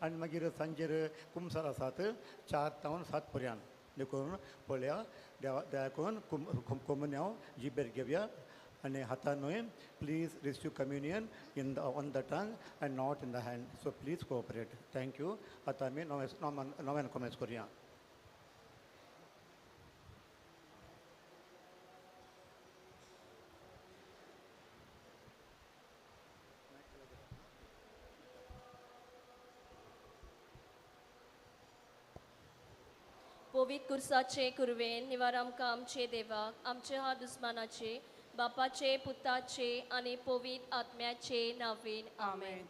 आनी मागीर सांजेर कुमसार आसात 4 तावन 7 पर्यंत. देखून पळया देवा दया करून कोमुन्यांव जिबेर घेवया आनी हातान न्हय. Please receive communion in the on the tongue and not in the hand. So please cooperate. Thank you. आतां आमी नव्यान कोमेस करुया. पवित्र कुर्साचे कुरवेन निवार आमकां आमचे देवाक आमचे हा दुस्मानाचे बापाचे पुताचे आनी पवित्र आत्म्याचे नांवेन आमेन.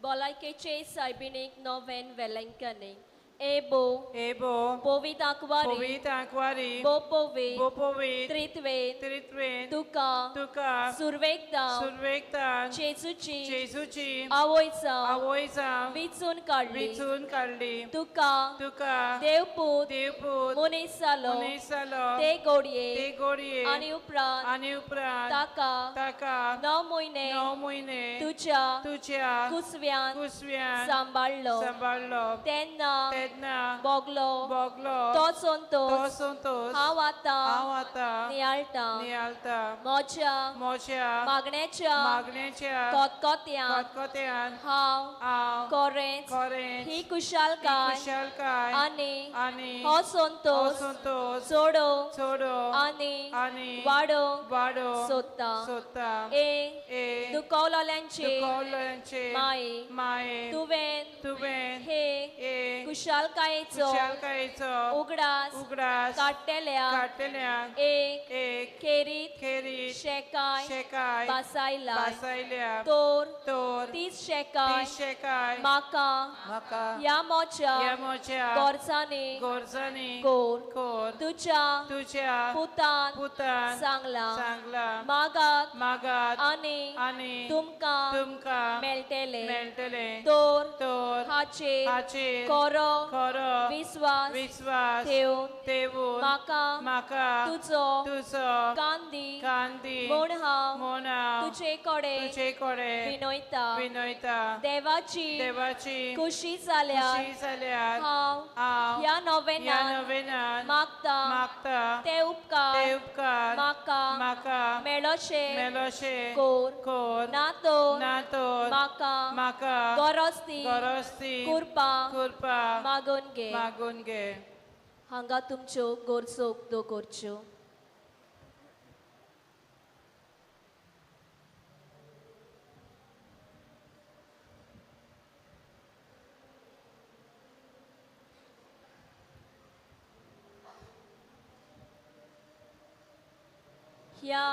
भलायकेचे सायबिणीक नोवेन वेलंकनी एबो एबो पवित्र आंकवारी पवित्र आंकवारी बो पवित्र बो पवित्र त्रित्वेन त्रित्वेन तुका तुका सुरवेकता सुरवेकता जेजूची जेजूची आवयचा आवयचा विचून काडली विचून काडली तुका तुका देवपूत देवपूत मनीस जालो मनीस जालो ते गोडये ते गोडये आनी उपरांत ताका ताका 9 म्हयने 9 म्हयने तुज्या तुज्या कुसव्यान कुसव्यान सांबाळलो सांबाळलो तेन्ना तेन्ना बोगलो बोगलो तो संतोष तो संतोष हांव आतां नियाळटा नियाळटा म्हज्या म्हज्या मागण्याच्या मागण्याच्या कोतकोत्यान कोतकोत्यान हांव हांव कोरेंच कोरेंच ही कुशालकाय कुशालकाय आनी आनी हो संतोष संतोष सोडो सोडो आनी आनी वाडो वाडो सोदता सोदता ए ए दुखवलोल्यांचे दुखवलोल्यांचे माये माये तुवें तुवें हे हे कुशालकायेचो कुशालकायेचो उगडास उगडास काडटेल्या काडटेल्या एक एक खेरीत खेरीत शेकाय शेकाय बासायला बासायल्या तोर तोर तीच शेकाय शेकाय म्हाका म्हाका ह्या मोच्या ह्या मोच्या गोरजांनी गोरजांनी कोर कोर तुज्या तुज्या पुतान पुतान सांगला सांगला मागात मागात आनी आनी तुमकां तुमकां मेळटले मेळटले तोर तोर हाचेर हाचेर कोरो कोरो विस्वास विस्वास ठेवून ठेवून म्हाका म्हाका तुजो तुजो कांदी कांदी म्हूण हांव म्हूण हांव तुजे कडेन तुजे कडेन विनयता विनयता देवाची देवाची खुशी जाल्यार खुशी जाल्यार हांव हांव ह्या ह्या नोवेनान नोवेनान मागता मागता ते उपकार ते उपकार म्हाका म्हाका मेळोशे मेळोशे कोर कोर ना तर ना तर म्हाका म्हाका गरज ती गरज ती कृपा कृपा मागून घे. मागून घे. हांगा तुमच्यो गरजो उक्तो करच्यो. ह्या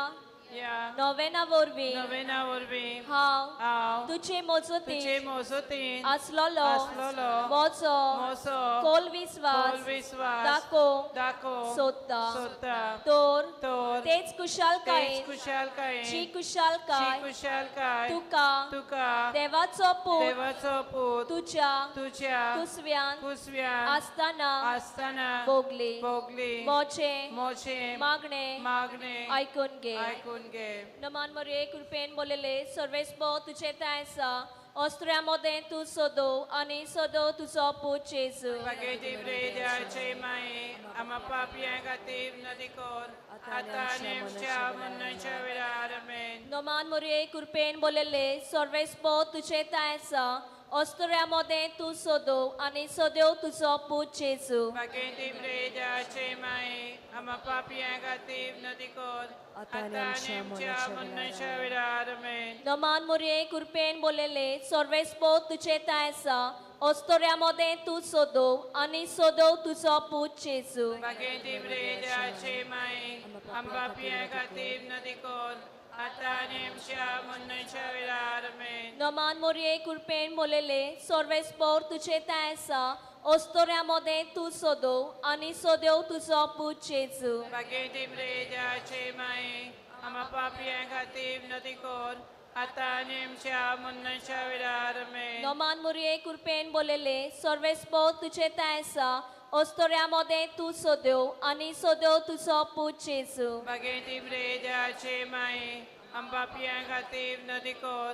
ह्या नोवेना वरवीं नोवेना वरवीं हांव हांव तुजे मजतीन तुजे मजतीन आसलोलो आसलोलो म्हजो म्हजो खोल विस्वास खोल विस्वास दाखोवंक दाखोवंक सोदता सोदता तोर तोर तेच कुशालकायेन तेच कुशालकायेन जी कुशालकाय जी कुशालकाय तुका तुका देवाचो पूत देवाचो पूत तुज्या तुज्या कुसव्यान कुसव्यान आसतना आसतना भोगली भोगली म्हजें म्हजें मागणें मागणें आयकून घे आयकून घे. नमान मरिये कृपेन बोलले सर्वेस्पो तुजे थंय आसा अस्त्र्या मदें तूं सोदो आनी सोदो तुजो पूत जेजू. भाग्यवती देवाचे माये आम्हा पापयां खातीर नदी कर आतां आनी आमच्या मरणाच्या वेळार आमेन. नमान मरिये कृपेन बोलले सर्वेस्पो तुजे थंय आसा अस्त्र्या मदें तूं सोदो आनी सोदो तुजो पूत जेजू. भाग्यवती देवाचे माये आम्हा पापयां खातीर नदी कर आतां आनी आमच्या मरणाच्या वेळार आमेन. नमान मरिये कृपेन बोलले सर्वेस्पो तुजे थंय आसा अस्तोऱ्या मदें तूं सोदो आनी सोदो तुजो पूत जेजू. भाग्यवती देवाचे माये आम्हा पापयां खातीर नदी कर आतां आनी आमच्या मरणाच्या वेळार आमेन. नमान मरिये कृपेन बोलले सर्वेस्पो तुजे थंय आसा अस्तोऱ्या मदें तूं सोदो आनी सोदो तुजो पूत जेजू. भाग्यवती देवाचे माये आम्हा पापयां खातीर नदी कर आतां आनी आमच्या मरणाच्या वेळार आमेन. नमान मरिये कृपेन बोलले सर्वेस्पो तुजे थंय आसा अस्तोऱ्या मदें तूं सोदो आनी सोदो तुजो पूत जेजू. भाग्यवती देवाचे माये आम्हा पापयां खातीर नदी कर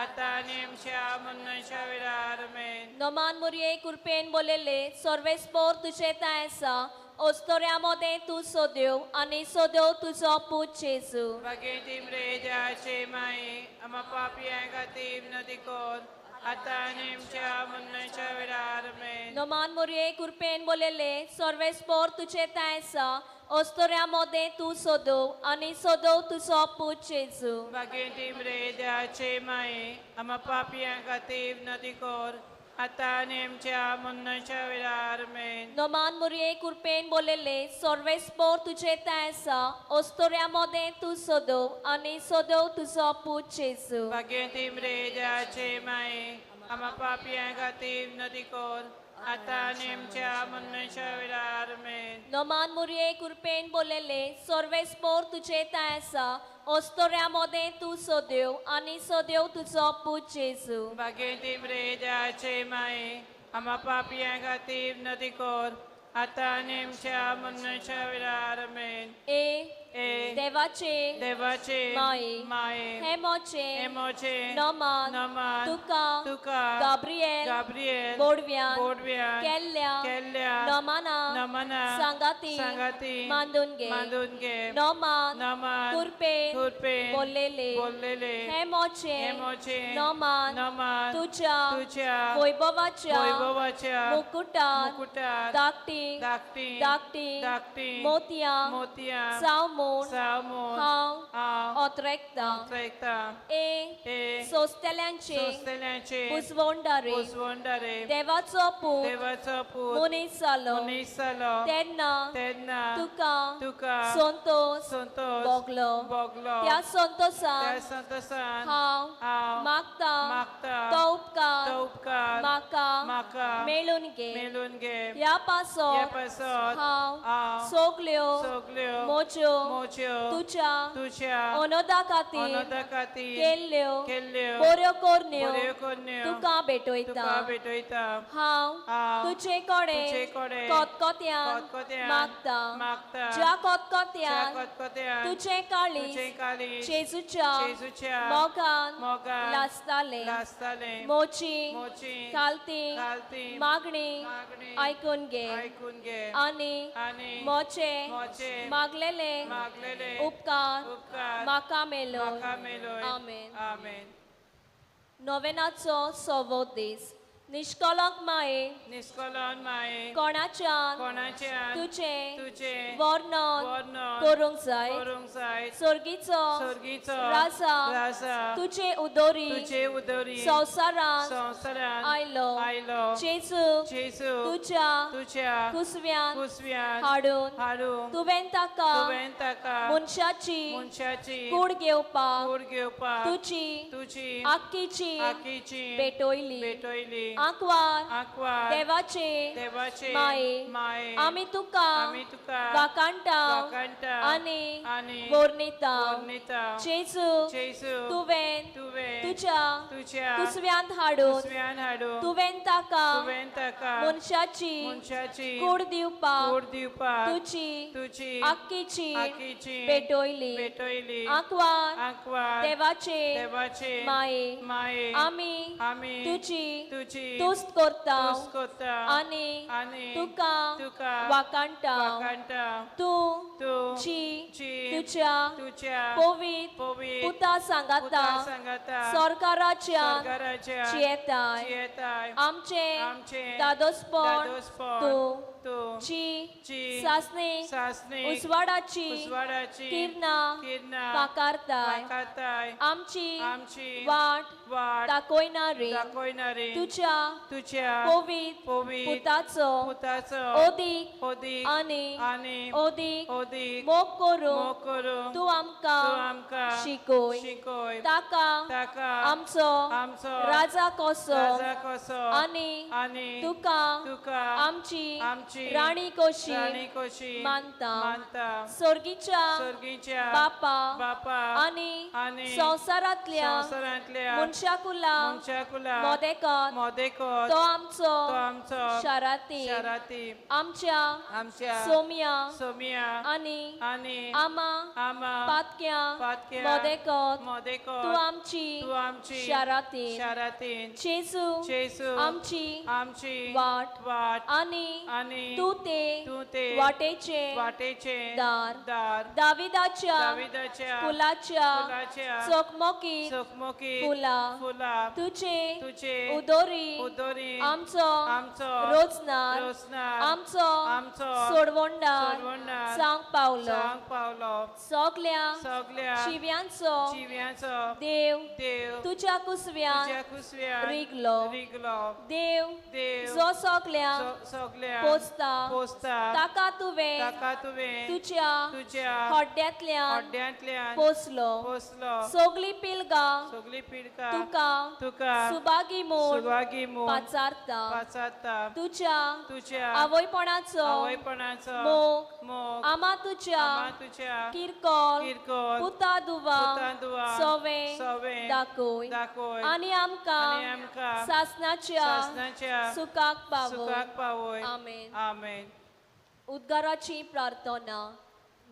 आतां आनी आमच्या मरणाच्या वेळार आमेन. नोमान मुरये कृपेन बोलले सर्वेस्पोर तुझे तांय आसा ओस्तोऱ्या मोदें तूं सोद्यो आनी सोद्यो तुजो पूत जेजू. भाग्यवती मरिये देवाचे माये आमा पापयां खातीर विनंती कर आतां आनी आमच्या मरणाच्या वेळार आमेन. नोमान मुरये कृपेन बोलले सर्वेस्पोर तुझे तांय आसा ओस्तोऱ्या मोदें तूं सोदो आनी सोदो तुजो पूत जेजू. भाग्यवती मरिये देवाचे माये आमा पापयां खातीर विनंती कर आतां आनी आमच्या मरणाच्या वेळार आमेन. नोमान मुरये कृपेन बोलले सर्वेस्पोर तुझे तांय आसा ओस्तोऱ्या मोदें तूं सोदो आनी सोदो तुजो पूत जेजू. भाग्यवती मरिये देवाचे माये आमा पापयां खातीर विनंती कर आतां आनी आमच्या मरणाच्या वेळार आमेन. नोमान मुरये कृपेन बोलले सर्वेस्पोर तुझे तांय आसा ओस्तोऱ्या मोदें तूं सोद्यो आनी सोद्यो तुजो पूत जेजू. भाग्यवती मरिये देवाचे माये आमा पापयां खातीर विनंती कर आतां आनी आमच्या मरणाच्या वेळार आमेन. ए ए देवाचे देवाचे माये माये हे मोचे हे मोचे नमान नमान तुका तुका गाब्रिएल गाब्रिएल बोडव्यान बोडव्यान केल्ल्या केल्ल्या नमाना नमना सांगाती सांगाती मांदून घे मांदून घे नमान नमान कृपेन कृपेन बोललेले बोललेले हे मोचे हे मोचे नमान नमान तुझ्या तुझ्या वैभवाच्या वैभवाच्या मुकुटात मुकुटात धाकटी धाकटी धाकटी धाकटी मोतयां मोतयां सावमूण सावमूण हांव हांव ओतरेकता ओतरेकता. ए ए सोंसतल्यांचे सोंसतल्यांचे पुजवणदारे पुजवणदारे देवाचो पूत देवाचो पूत मनीस जालो मनीस जालो तेन्ना तेन्ना तुका तुका संतोष संतोष भोगलो भोगलो त्या संतोषान त्या संतोषान हांव हांव मागता मागता तो उपकार तो उपकार म्हाका म्हाका मेळून घे. मेळून घे. ह्या पासत ह्या पासत हांव हांव सगल्यो सगल्यो म्हज्यो म्हज्यो तुज्या तुज्या अनोदा खातीर अनोदा खातीर केल्ल्यो केल्ल्यो बऱ्यो करण्यो बऱ्यो करण्यो तुका भेटयता. तुका भेटयता. हांव हांव तुजे कडेन तुजे कडेन कोतकोत्यान कोतकोत्यान मागता मागता ज्या कोतकोत्यान कोतकोत्यान तुजें काळीज तुजें काळीज जेजूच्या जेजूच्या मोगान मोगान लासतालें लासतालें. मोची मोची खालती खालती मागणी मागणी आयकून घे आयकून घे आनी आनी मोचे मोचे मागलेले मागलेले उपकार उपकार म्हाका मेलो. म्हाका मेलोय. आमेन. आमेन. नोवेनाचो सवो दीस. निष्कलंक माये निष्कलंक माये कोणाच्यान कोणाच्यान तुजें तुजें वर्णन वर्णन करूंक जाय करूंक जाय सर्गीचो सर्गीचो राजा राजा तुजे उदोरी तुजे उदोरी संवसारांत संवसारांत आयलो आयलो जेजू जेजू तुज्या तुज्या कुसव्यान कुसव्यान हाडून हाडून तुवें ताका तुवें ताका मनशाची मनशाची कूड घेवपाक कूड घेवपाक तुजी तुजी आक्कीची आक्कीची भेटयली. भेटयली. आंकवार आंकवार देवाचे देवाचे माये माये आमी तुका आमी तुका वाखाणटा वाखाणटा आनी आनी वर्णिता. वर्णिता. जेजू जेजू तुवें तुवें तुज्या तुज्या कुसव्यांत हाडून कुसव्यान हाडून तुवें ताका तुवें ताका मनशाची मनशाची कूड दिवपाक कूड दिवपाक तुजी तुजी आक्कीची आक्कीची भेटयली. भेटयली. आंकवार आंकवार देवाचे देवाचे माये माये आमी आमी तुजी तुजी तुस्त करता तुस्त करता आनी आनी तुका तुका वाखाणटा. वाखाणटा. तूं तूं जी जी तुज्या तुज्या पवित्र पवित्र पुता सांगाता सांगाता सरकाराच्या सरकाराच्या जियेताय जियेताय आमचें आमचें दादोसपण दादोसपण तूं तूं जी जी सासणी सासणी उजवाडाची उजवाडाची किरणां किरणां फाकारताय फाकारताय आमची आमची वाट वाट दाखयणारी दाखयणारी तुज्या तुज्या पवित्र पवित्र पुताचो पुताचो ओदीक ओदीक आनी आनी ओदीक ओदीक मोग करूंक मोग करूंक तूं आमकां तूं आमकां शिकय. शिकय. ताका ताका आमचो आमचो राजा कसो राजा कसो आनी आनी तुका तुका आमची आमची राणी कशी राणी कशी मानता. मानता. सर्गीच्या सर्गीच्या बापा बापा आनी आनी संवसारांतल्या संवसारांतल्या मनशाकुला मनशाकुला मोदेकत मोदेकत तो आमचो तो आमचो शाराती शाराती आमच्या आमच्या सोम्या सोम्या आनी आनी आमा आमा पातक्या पातक्या सारक्या मोदेकोत मोदेकोत तूं आमची तूं आमची शारातीन शारातीन जेजू जेजू आमची आमची वाट वाट आनी आनी तूं ते तूं ते वाटेचे वाटेचे दार दार दाविदाच्या दाविदाच्या कुलाच्या कुलाच्या चकमकीत चकमकीत फुलां फुलां तुजे तुजे उदोरी उदोरी आमचो आमचो रोजनार रोजनार आमचो आमचो सोडवणदार सोडवणदार जावंक पावलो जावंक पावलो. सगल्या सगल्या शिव्यांचो जिव्यांचो देव देव तुज्या कुसव्यान तुज्या कुसव्यान रिगलो. रिगलो. देव देव जो सगल्या सगल्या पोसता पोसता ताका तुवें ताका तुवें तुज्या तुज्या हड्ड्यांतल्यान हड्ड्यांतल्यान पोसलो. पोसलो. सगळी पिलगां सगळी पिडका तुका तुका सुभागी म्हूण सुभागी म्हूण पाचारता. पाचारता. तुज्या तुज्या आवयपणाचो आवयपणाचो मोग मोग आमा तुज्या आमा तुज्या किरकोळ किरकोळ पुता दुवा पुता दुवा सवे सवे दाखय दाखय आनी आमकां आनी आमकां सासनाच्या सासनाच्या सुखाक पावय. सुखाक पावय. आमेन. आमेन. उद्गाराची प्रार्थना.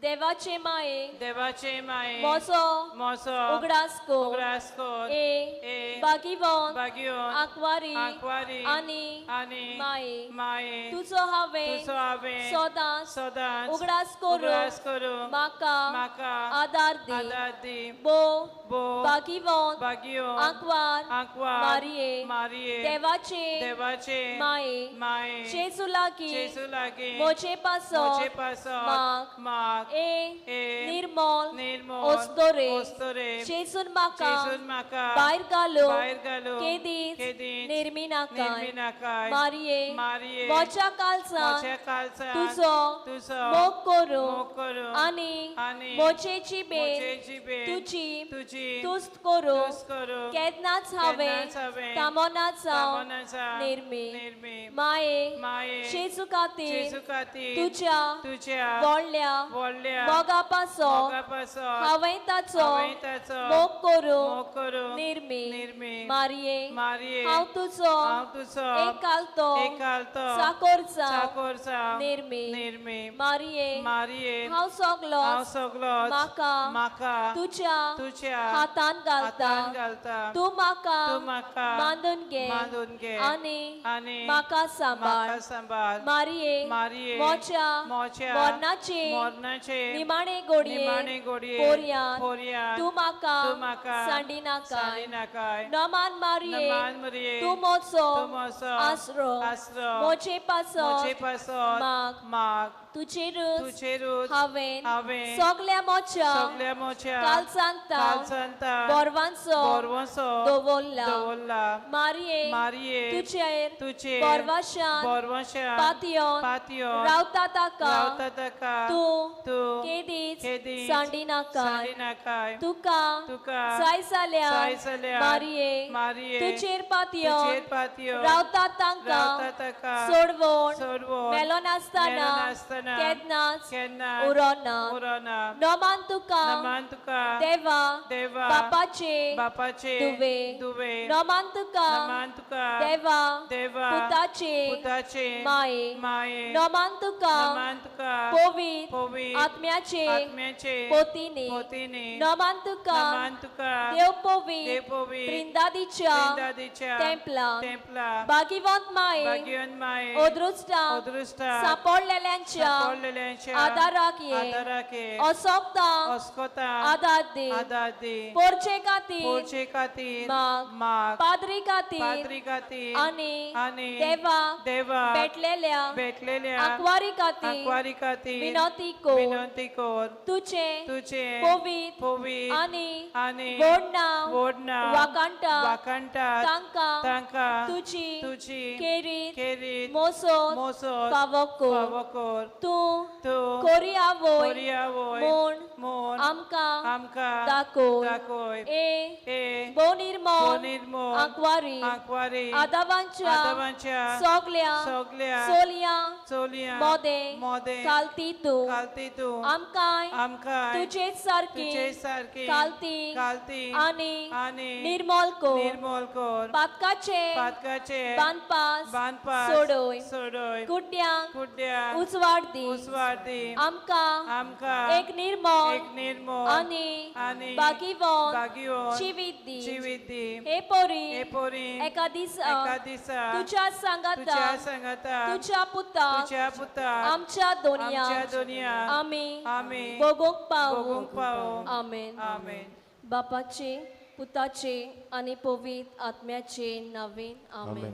देवाचे माये देवाचे माये म्हजो म्हजो उगडास कर उगडास कर ए ए बागिवन बागिवन आंकवारी आंकवारी आनी आनी माये माये तुजो हांवें तुजो हांवें सदांच सदांच उगडास करूंक उगडास करूंक म्हाका म्हाका आदार दी. आदार दी. भोव भोव बागिवन बागिवन आंकवार आंकवार मारिये मारिये देवाचे देवाचे माये माये जेजू लागीं जेजू लागीं म्हजे पासत म्हजे पासत माग माग ए ए निर्मल निर्मल ओस्तोरे ओस्तोरे जेजून म्हाका जेजून म्हाका भायर घालूंक भायर घालूंक केदीच केदीच निर्मिनाकाय. निर्मिनाकाय. मारिये मारिये म्हज्या काळजांत म्हज्या काळजांत तुजो तुजो मोग करूंक मोग करूंक आनी आनी म्हजे जिबेन म्हजे जिबेन तुजी तुजी तुस्त करूंक तुस्त करूंक केन्नाच हांवें केन्नाच हांवें थांबना जावं थांबना जावं निर्मी. निर्मी. माये माये जेजू खातीर जेजू खातीर तुज्या तुज्या व्हडल्या व्हडल्या मोगा पासत मोगा पासत हांवें ताचो हांवें ताचो मोग करूंक मोग करूंक निर्मी. निर्मी. मारिये मारिये हांव तुजो हांव तुजो एकालतो एकालतो चाकोर जावं चाकोर जावं निर्मी. निर्मी. मारिये मारिये हांव सगलोच हांव सगलोच म्हाका म्हाका तुज्या तुज्या हातान घालता. हातान घालता. तूं म्हाका तूं म्हाका बांदून घे बांदून घे आनी आनी म्हाका सांबाळ. म्हाका सांबाळ. मारिये मारिये म्हज्या म्हज्या मरणाचे मरणाचे निमाणे गोडये निमाणे गोडये पोरयान पोरयान तूं म्हाका तूं म्हाका सांडिनाकाय. सांडिनाकाय. नमान मारिये नमान मारिये तूं म्हजो तूं म्हजो आसरो आसरो म्हजे पासत म्हजे पासत माग माग तुजेरूच तुजेरूच हांवें हांवें सगल्या म्हज्या सगल्या म्हज्या काळजांत काळजांत बोरवांचो बोरवांचो दवरला. दवरला. मारिये मारिये तुजेर तुजेर बोरवाशान बोरवाशान पातयेवन पातयेवन रावता ताका रावता ताका तूं तूं केदीच केदीच सांडिनाकाय. सांडिनाकाय. तुका तुका जाय जाल्यार जाय जाल्यार मारिये मारिये तुजेर पातयेवन तुजेर पातयेवन रावता तांकां रावता ताका सोडवण सोडवण मेलो नासतना मेलो नासतना केन्नाच केन्नाच उरोना. उरोना. नमान तुका नमान तुका देवा देवा बापाचे बापाचे दुवे दुवे नमान तुका नमान तुका देवा देवा पुताचे पुताचे माये माये नमान तुका नमान तुका पवित्र पवित्र आत्म्याचे आत्म्याचे पोतीने पोतीने नमान तुका नमान तुका देव पवित्र देव पवित्र त्रिंदादीच्या त्रिंदादीच्या तेंपला तेंपला भाग्यवंत माये भाग्यवंत माये अदृश्टाक अदृश्टाक सांपडलेल्यांच्या सांपडलेल्यांच्या आदाराक ये आदाराक ये असोकता अस्कोता आदार दी आदार दी पोरचे खातीर पोरचे खातीर माग माग पाद्री खातीर पाद्री खातीर आनी आनी देवाक देवाक भेटलेल्या भेटलेल्या आंकवारी खातीर आंकवारी खातीर विनंती कर विनंती कर तुजें तुजें पवित्र पवित्र आनी आनी व्हड नांव व्हड नांव वाखाणटा वाखाणटात तांकां तांकां तुजी तुजी खेरीत खेरीत मोसत मोसत फावो कर फावो कर तूं तूं कोरी आवय बरी आवय म्हूण म्हूण आमकां आमकां दाखय दाखय ए ए भोव निर्मळ भोव निर्मळ आंकवारी आंकवारी आदावांच्या आदावांच्या सगल्या सगल्या चलयां चलयां मोदें मोदें कालती तूं कालती तूं आमकांय आमकांय तुजेच सारकी तुजेच सारकी कालती कालती आनी आनी निर्मळ कर निर्मळ कर पातकाचे पातकाचे बांदपास बांदपास सोडोय सोडोय कुड्ड्यांक कुड्ड्यांक उजवाड दी उजवाड दी आमकां आमकां एक निर्मळ एक निर्मळ आनी आनी भागीवन भागीवन जिवीत दी जिवीत दी हे पोरी हे पोरी एका दिसा एका दिसा तुज्या सांगाता तुज्या सांगाता तुज्या पुताक तुज्या पुताक आमच्या दोनया आमच्या दोनया आमी आमी भोगूंक पावूं भोगूंक पावूं. आमेन. आमेन. बापाचे पुताचे आनी पवित्र आत्म्याचे नावेन आमेन.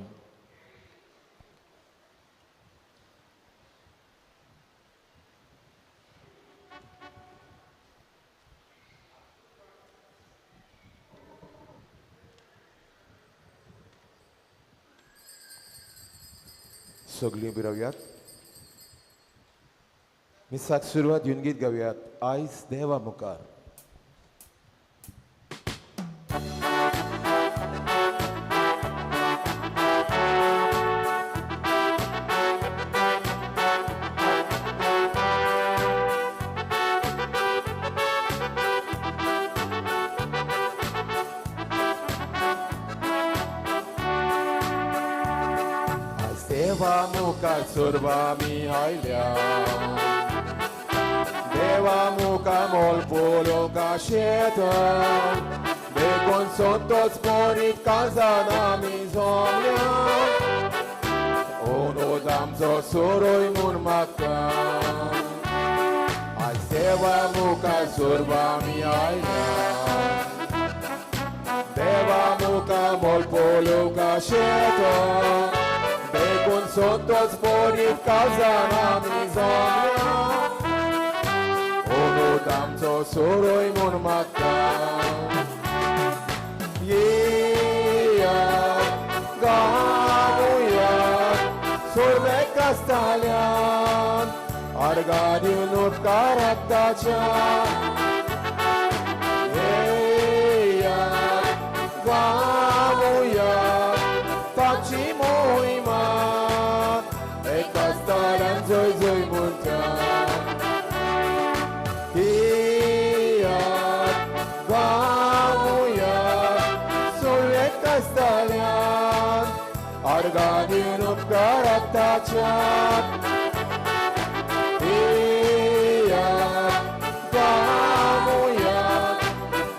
सगळीं उबी रावयात. मिसाक सुरवात येवन गीत गावयात आयज देवा मुखार. देवा मुखार सुरवा मी आयल्या देवा मुखार मोल पळोवंक आशेता देखून संतोच परीत काळजान आमी जमल्या ओनोद आमचो सोरोय म्हूण मागता आयज देवा मुखार सुरवा मी आयल्या देवा मुखार मोल पळोवंक आशेता देखून संतोच परीत काळजान आमी जमल्या ओनोद आमचो सोरोय म्हूण मागता येयात गावया सोरवे कास्ताल्यान आर्गां दिवन उपकाराक ताच्या येयात गावया ताची मोहिमा एका स्थानान जय जय म्हणटा येयात गावया सोरवे कास्ताल्यान आर्गां दिवन उपकाराक ताच्या येयात गावया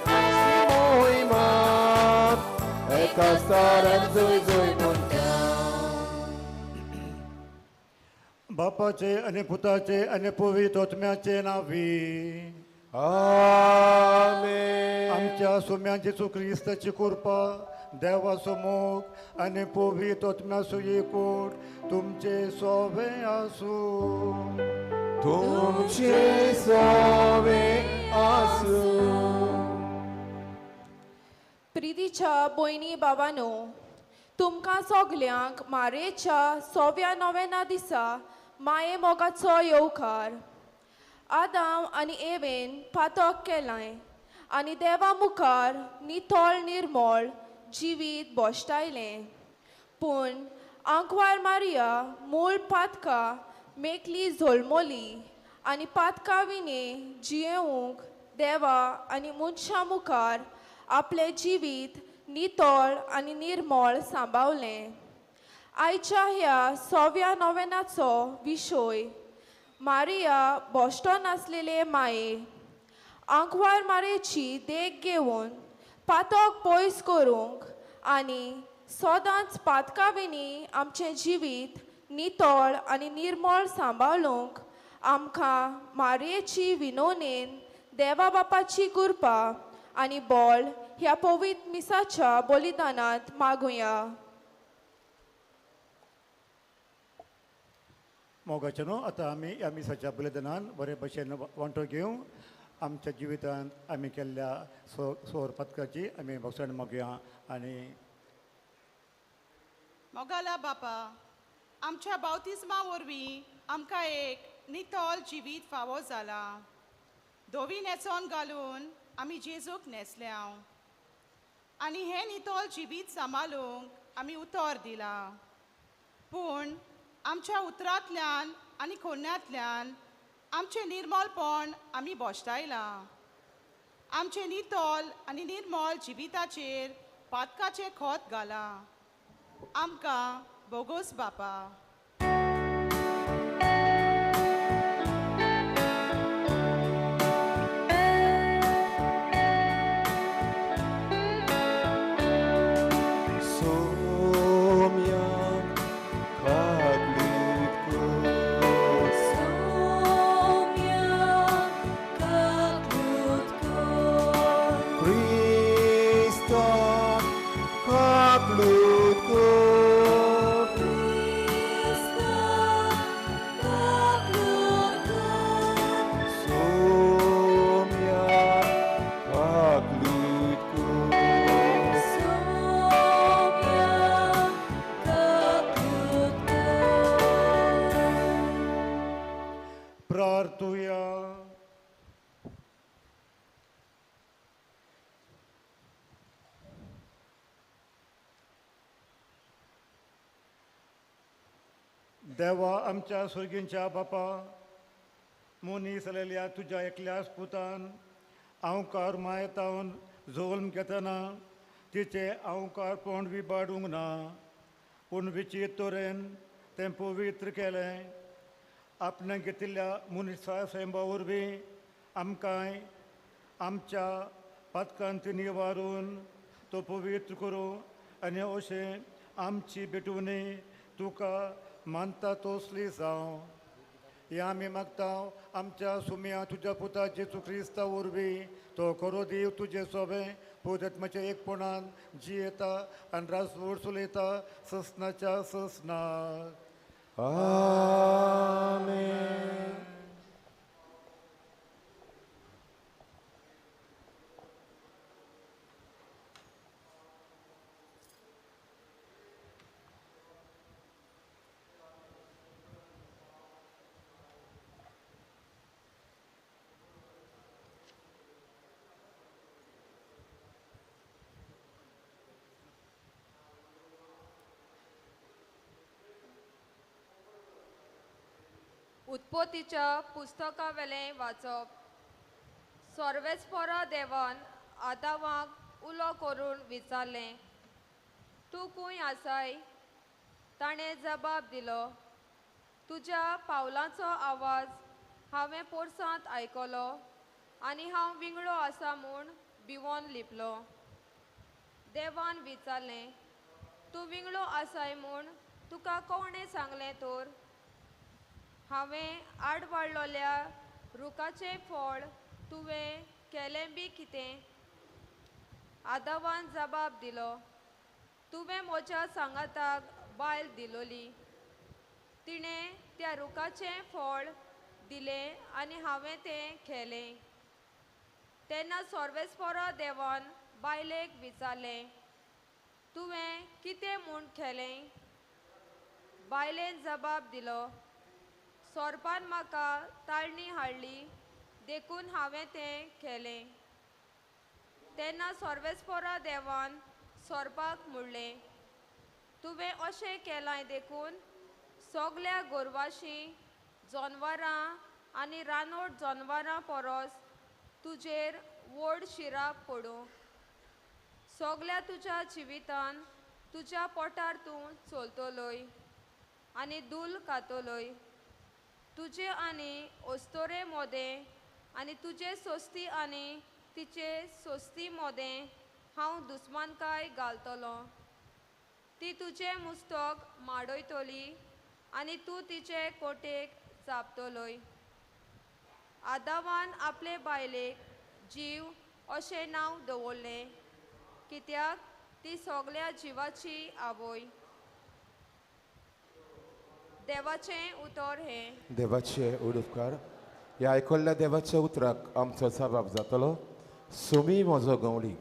ताची मोहिमा एका स्थानान जय जय म्हणटा. बापाचे आनी पुताचे आनी पवित्र आत्म्याचे नांवी आमेन. आमच्या सुम्या जेजू क्रिस्ताची कृपा देवाचो मोग आनी पवित्र आत्म्याचो एकवट तुमचे सोवे आसूं. तुमचे सोवे आसूं. प्रितीच्या भयणी बाबानो, तुमकां सगल्यांक मारेच्या 100व्या नोव्हेंना दिसा माये मोगाचो येवकार. आदाम आनी एवेन पातक केलां आनी देवा मुखार नितळ निर्मळ जिवीत बोश्टायलें. पूण आंकवार मारिया मूळ पातका मेकली जल्मली आनी पातका विणे जियेवंक देवा आनी मनशां मुखार आपलें जिवीत नितळ आनी निर्मळ सांबावलें. आयच्या ह्या 100व्या नोव्हेंनाचो विशय मारिया बोश्टो नासलेले माये. आंकवार मारेची देख घेवन पातक पयस करूंक आनी सदांच पातका विणी आमचें जिवीत नितळ आनी निर्मळ सांबाळूंक आमकां मारयेची विनोनेन देवा बापाची कृपा आनी बळ ह्या पवित्र मिसाच्या बलिदानांत मागुया. मोगाचे न्हू आतां आमी ह्या मिसाच्या बलिदानान बरे भशेन वांटो घेवं. आमच्या जिवितांत आमी केल्ल्या सोर पथकाची आमी भोगसण मागुया. आनी मोगाला बापा, आमच्या बावतिज्मा वरवीं आमकां एक नितळ जिवीत फावो जाला. धवी न्हेसोन घालून आमी जेजूक न्हेसल्या आनी हें नितळ जिवीत सांबाळूंक आमी उतर दिलां. पूण आमच्या उतरांतल्यान आनी कोन्यांतल्यान आमचें निर्मळपण आमी बोश्टायलां. आमचें नितळ आनी निर्मळ जिविताचेर पातकाचें खत घालां. आमकां बोगोस बापा. देवा आमच्या सुर्गींच्या बापा, मनीस आलेल्या तुज्या एकल्याच पुतान आंवकार मायतावन जोल्म घेतना तिचें आंवकारपण विबाडूंक ना, पूण विचित्र तरेन तें पवित्र केलें. आपणें घेतिल्ल्या मनशा सैमा वरवीं आमकांय आमच्या पातकांत निवारून तो पवित्र करूं आनी अशें आमची भेटवणी तुका मानता तसली जावं. हें आमी मागता आमच्या सुम्या तुज्या पुता जेजू क्रिस्ता वरवीं तो खरो देव तुजें सोबें पवित्र एकपणान जियेता आनी राजवट चलयता ससनाच्या ससनाक. आमेन. उत्पत्तीच्या पुस्तकावेलें वाचप. सर्वेस्परा देवान आदावाक उलो करून विचारलें, तूं खंय आसाय? ताणें जबाब दिलो, तुज्या पावलांचो आवाज हांवें पोरसांत आयकलो आनी हांव विंगडो आसा म्हूण भिवोन लिपलो. देवान विचारलें, तूं विंगडो आसाय म्हूण तुका कोणें सांगलें तर? हांवें आडवाडलोल्या रुखाचें फळ तुवें केलें बी कितें? आदावान जबाब दिलो, तुवें म्हज्या सांगाताक बायल दिलोली, तिणें त्या रुखाचें फळ दिलें आनी हांवें तें खेलें. तेन्ना सर्वेस्परा देवान बायलेक विचारलें, तुवें कितें म्हूण खेलें? बायलेन जबाब दिलो, सोरपान म्हाका ताळणी हाडली देखून हांवें तें केलें. तेन्ना सर्वेस्परा देवान सोरपाक म्हणलें, तुवें अशें केलां देखून सगल्या गोरवाशी जनवरां आनी रानवट जनवरां परस तुजेर व्हड शिराप पडूं. सगल्या तुज्या जिवितान तुज्या पोटार तूं चलतलोय आनी धूल खातलोय. तुजे आनी अस्तोरे मोदें आनी तुजे सोस्ती आनी तिचे सोस्ती मोदें हांव दुस्मानकाय घालतलो. ती तुजें मुस्तक माडयतली आनी तूं तिचे कोटेक चापतलोय. आदावान आपले बायलेक जीव अशें नांव दवरलें, कित्याक ती सगल्या जिवाची आवय. देवाचें उतर हें. देवाचे उडुपकार ह्या आयकल्ल्या देवाच्या उतराक आमचो जबाब जातलो. सुमी म्हजो गवळी.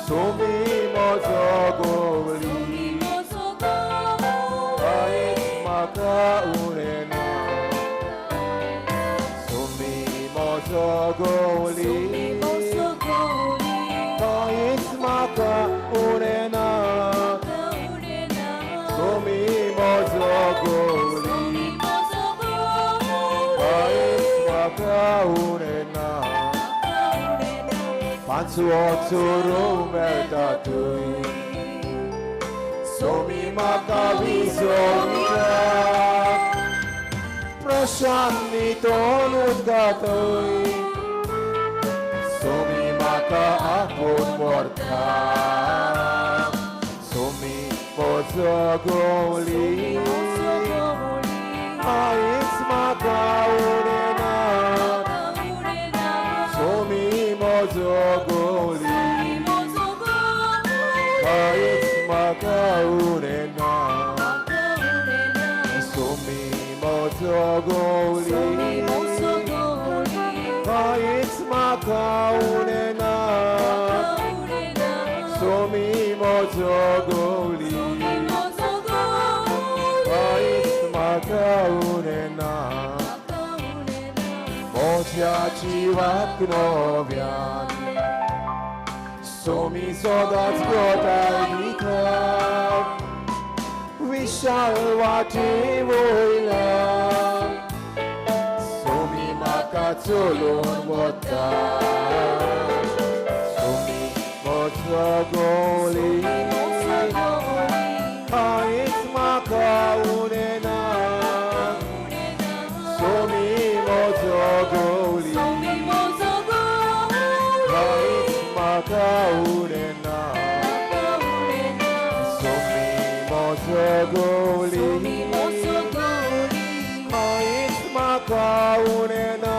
Somi mozo goli, mojo Govli कांयच म्हाका उणें ना सोमी मोजो गोवली कांयच म्हाका उणें ना पांचवो चोरू मेळटा थंय सोमी म्हाका विसो दिता प्रशांती तोंड उदकांतय सोमी म्हाका आपोवन व्हरता सोमी म्हजो गोवली कांयच म्हाका उणें ना सोमी म्हजो गोवली कांयच म्हाका उणें ना सोमी म्हजो गोवली कांयच म्हाका उणें ना सोमी म्हजो गोवली कांयच म्हाका उणें ना म्हज्या जिवाक नव्यान सोमी सदांच गोताय दिता विशाल वाटे वयल्यान सोमी म्हाका चलोवन वता सोमी म्हजो गोवली कांयच म्हाका उणें ना सोमी म्हजो गोवली कांयच म्हाका उणें ना सोमी म्हजो गोवली कांयच म्हाका उणें ना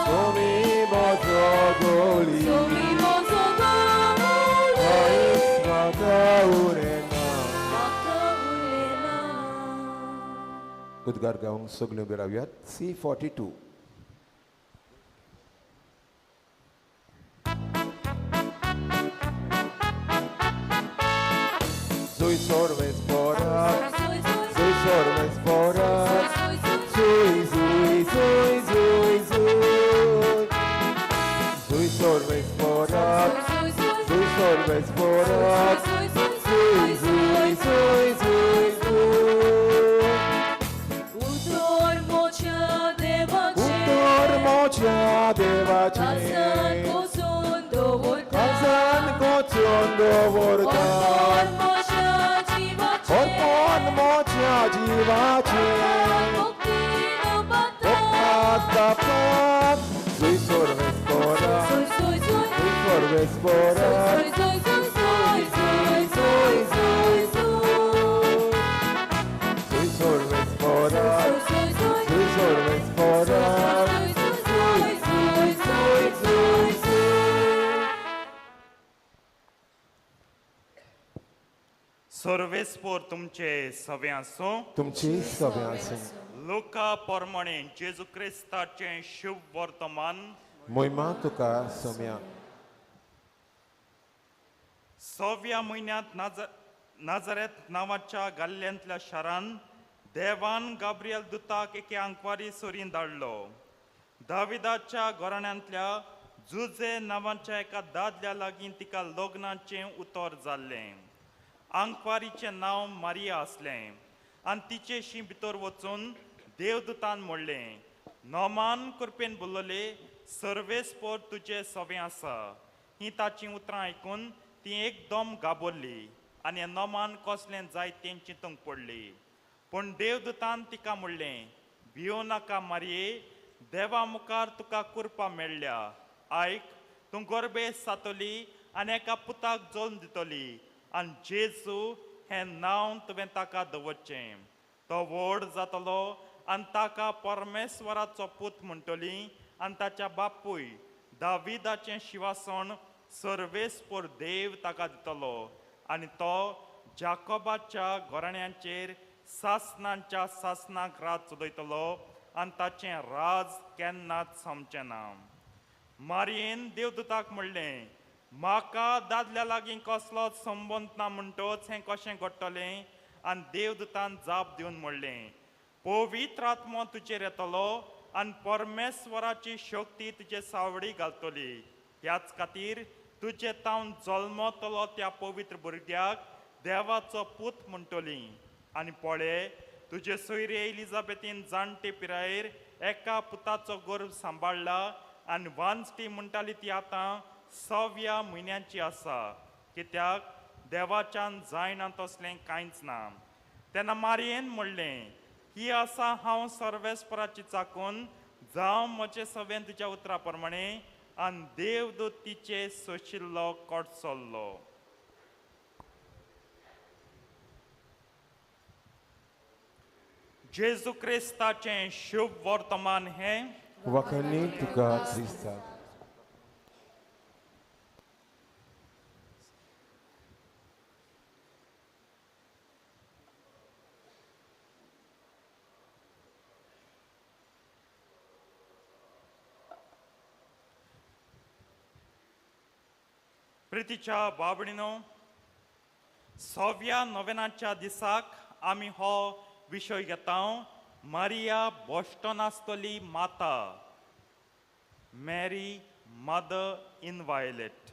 सोमी म्हजो गोवली कांयच म्हाका उणें ना. उद्गार गावंक सगळ्यो उबे रावयात. C42. Zui sorves porat, zui sorves porat, zui, zui, zui, zui, zui. Zui sorves porat, zui sorves porat, zui, zui, zui, zui, zui. उतर मोच्या देवाचे काळजान कोचून दवरता अर्पण मोच्या जिवाचे पप्पात बापात जुय सोर्वेस पोरात जुय सोर्वेस पोरात जुय जुय जुय जुय जुय सोर्वेस पोरात जुय सोर्वेस पोरात जुय जुय जुय जुय जुय. सर्वेस्पोर तुमचे सवे आसूं. तुमची सवे आसूं. लुका प्रमाणे जेजू क्रिस्ताचें शुभ वर्तमान. मोहिमा तुका सोम्या. सव्या म्हयन्यांत नाझारेत नांवाच्या गाल्ल्यांतल्या शारान देवान गाब्रियल दुताक एके आंकवारी सोरीन धाडलो. दाविदाच्या घराण्यांतल्या जुजे नांवाच्या एका दादल्या लागीं तिका लग्नाचें उतर जाल्लें. आंकवारीचें नांव मारिया आसलें आनी तिचेशी भितर वचून देवदूतान म्हणलें, नोमान कृपेन बोलले सर्वेस्पोर तुजें सवें आसा. ही ताचीं उतरां आयकून ती एकदम घाबरली आनी नोमान कसलें जाय तें चिंतूंक पडली. पूण देवदूतान तिका म्हणलें, भियो नाका मारये, देवा मुखार तुका कृपा मेळ्ळ्या. आयक, तूं गोरबेस जातली आनी एका पुताक जल्म दितली आनी जेजू हें नांव तुवें ताका दवरचें. तो व्हड जातलो आनी ताका परमेश्वराचो पूत म्हणटली आनी ताच्या बापूय दाविदाचें शिवासण सर्वेस्पोर देव ताका दितलो आनी तो जाकोबाच्या घराण्यांचेर सासनांच्या सासनाक राज चलयतलो आनी ताचें राज केन्नाच सोंपचें ना. मारयेन देवदूताक म्हणलें, म्हाका दादल्या लागीं कसलोच संबंद ना म्हणटच हें कशें घडटलें? आनी देवदूतान जाप दिवन म्हणलें, पवित्र आत्मो तुजेर येतलो आनी परमेश्वराची शक्ती तुजे सावडी घालतली. ह्याच खातीर तुजे तावन जल्मतलो त्या पवित्र भुरग्याक देवाचो पूत म्हणटली. आनी पळय, तुजे सोयरे एलिजाबेथीन जाणटे पिरायेर एका पुताचो गर्भ सांबाळ्ळा आनी वांजटी म्हणटाली ती आतां 6व्या म्हयन्याची आसा, कित्याक देवाच्यान जायना तसलें कांयच ना. तेन्ना मारयेन म्हणलें, ही आसा हांव सर्वेस्पराची चाकून, जावं म्हजें सवें तुज्या उतरा प्रमाणे. आनी देवदूत तिचे सोशिल्लो कोटसल्लो. जेजू क्रिस्ताचें शुभ वर्तमान हें. वखणी तुका क्रिस्ता. प्रितीच्या बाबणीनो, 6व्या नोवेनाच्या दिसाक आमी हो विशय घेता, मारिया बोस्टन आसतली माता, मॅरी मदर इनवायलेट,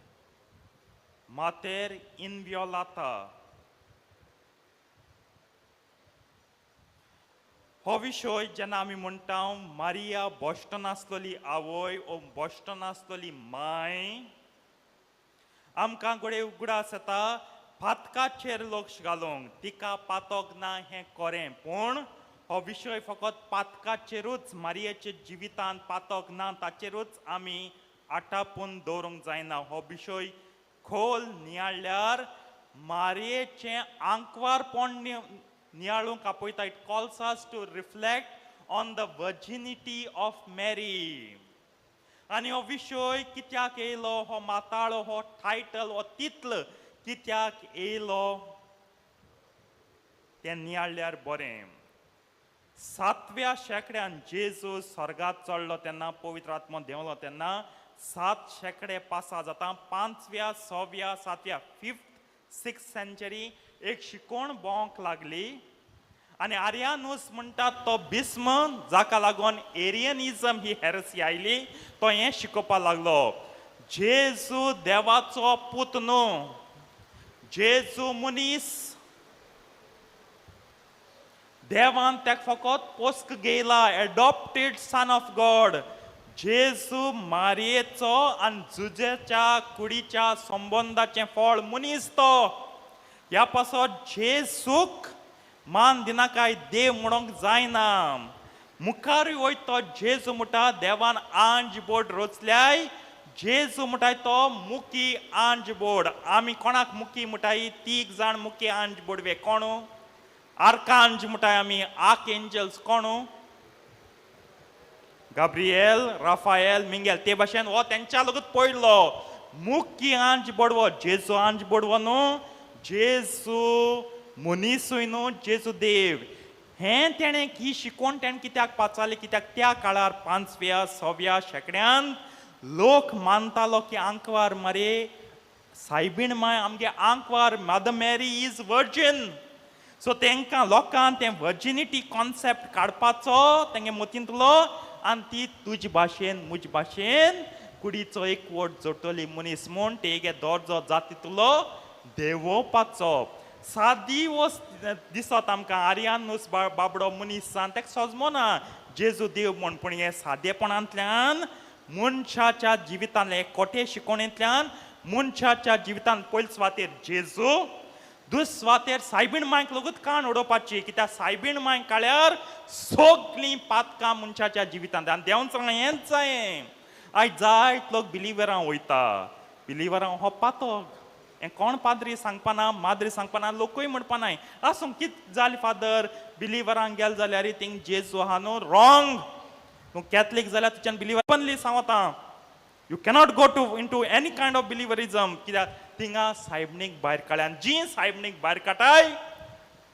मातेर इनवियोलाता. हो विशय जेन्ना आमी म्हणटा मारिया बोस्टन आसतली आवय ओ बोस्टन आसतली माय, आमकां घडये उगडास येता पातकाचेर लक्ष घालूंक, तिका पातक ना हें खरें, पूण हो विशय फकत पातकाचेरूच, मारयेच्या जिवितांत पातक ना ताचेरूच आमी आटापून दवरूंक जायना. हो विशय खोल नियाळ्ळ्यार मारयेचें आंकवारपण नियाळूंक आपयता. It calls us to reflect on the virginity of Mary. आनी हो विशय कित्याक येयलो, हो माताळो, हो टायटल, हो तितल कित्याक येयलो तें नियाळ्ळ्यार बरें. 7व्या शेंकड्यान जेजू स्वर्गात चडलो तेन्ना, पवित्र आत्मो देंवलो तेन्ना 7 शेंकडे पासा जाता, 5व्या 6व्या 7व्या 5th 6th century एक शिकोवण भोंवंक लागली. आनी आर्यानूस म्हणटात तो भीस्म, जाका लागून एरियनिजम ही हेरसी आयली, तो हें शिकोवपाक लागलो, जेजू देवाचो पूत न्हू, जेजू मनीस, देवान ताका फकत पोस्क घेयला, एडॉप्टेड सन ऑफ गॉड. जेजू मारयेचो आनी जुजेच्या कुडीच्या संबंदाचें फळ मनीस तो. ह्या पासत जेजूक मान दिनाकाय, देव म्हणूंक जायना. मुखारूय वयता तो जेजू म्हणटा देवान आंज बोर्ड रचल्याय, जेजू म्हणटाय तो मुकी आंज बोर्ड. आमी कोणाक मुकी म्हणटाय? 3 जाण मुकी आंज बोर्डवे कोण? आर्कांज म्हणटाय आमी, आर्क एंजल्स कोण? गाब्रिएल, राफायल, मिंगेल. ते भाशेन हो तेंच्या लगूच पडलो मुकी आंज बोडवो. जेजू आंज बोडवो न्हू, जेजू मनीसूय न्हू, जेजू देव. हें तेणें ही शिकोवण तेणें कित्याक पाचारली? कित्याक त्या काळार 5व्या 6व्या शेंकड्यांत लोक मानतालो की आंकवार मरे सायबीण माय आमगे आंकवार, mother Mary is virgin. So तेंकां लोकांक तें वर्जिनिटी कॉन्सेप्ट काडपाचो तेंगे मतींतलो, आनी ती तुजे भाशेन म्हजे भाशेन कुडीचो एक वट जोडटली मनीस म्हूण तेगे दर्जो जातींतलो देंवोवपाचो. सादी वस्त दिसत आमकां, आर्यानूस बाबडो मनीस आनी ताका सजमना जेजू देव म्हूण, पूण हे सादेपणांतल्यान मनशाच्या जिवितांतले कोटे शिकोवणेंतल्यान मनशाच्या जिवितांत पयले सुवातेर जेजू, दुसरे सुवातेर सायबीण मांयक लगूच काण उडोवपाची, कित्याक सायबीण मांयक काळ्यार सगळीं पातकां मनशाच्या जिवितांत. आनी देवान सांगलां हेंच जायें. आयज जायत लोक बिलिवरां वयता, बिलिवरां हो पातक, हें कोण पाद्री सांगपाना, माद्री सांगपाना, लोकूय म्हणपा नाय. आसूं कित जालें फादर, बिलिवरांक गेले जाल्यार थिंग जेजू आहा न्हू, रॉंग. तूं कॅथलीक जाल्यार तुज्यान बिलिवर ओपनली सांगता, you cannot go to into any kind of believerism, कित्याक थिंगा सायबणीक भायर काडल्या. आनी जी सायबणीक भायर काडटाय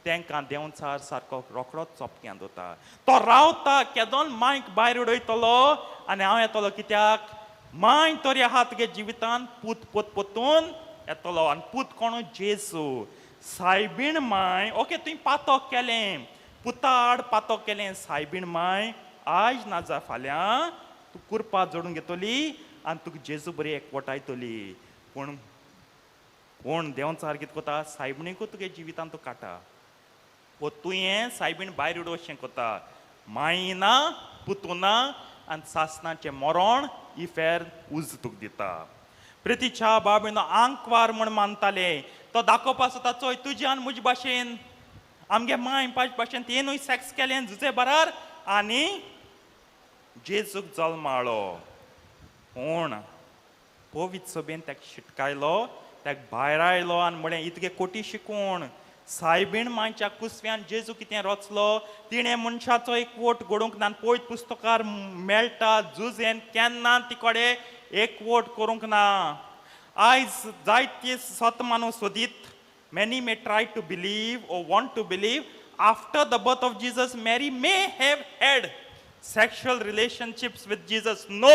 तेंकां देंवचार सारको रोखडोच चोपक्यां दवरता. तो रावता केदोन मांयक भायर उडयतलो आनी हांव येतलो, कित्याक मांय तरी आहा तुगे जिवितान पूत पोत पोतून येतलो. आनी पूत कोण? जेजू. सायबीण मांय, ओके तुवें पातक केलें, पुता आड पातक केलें, सायबीण मांय आयज ना जा फाल्यां तूं कुरपा जोडून घेतली आनी तुका जेजू बरी एकवटायतली. पूण कोण देंवचार कितें कोता, सायबिणीकूच तुगे जिवितान तूं काडटा वो तुवें सायबीण भायर उडोवचें कोता. माई ना, पुतू ना आनी सासणाचें मरण इफेर उज तुका दिता. प्रितीच्या बाबीन आंकवार म्हण मानताले, तो दाखोवपा सोदता चोय तुज्या आनी म्हजे भाशेन आमगे माय पांच भाशेन तेनूय सॅक्स केलें जुजे बरार आनी जेजूक जल्माळो. पूण पवित्र सभेन ताका शिटकायलो, ताका भायर आयलो आनी म्हळें इतके कोटी शिकूण सायबीण मांयच्या कुसव्यान जेजू कितें रचलो, तिणें मनशाचो एक वोट घडोवंक ना. पयत पुस्तकार मेळटा जुजेन केन्ना ती कडेन एक वोट करूंक ना. आयज जायते सतमानू सोदीत, many may try to believe or want to believe after the birth of Jesus Mary may have had sexual relationships with Jesus. No,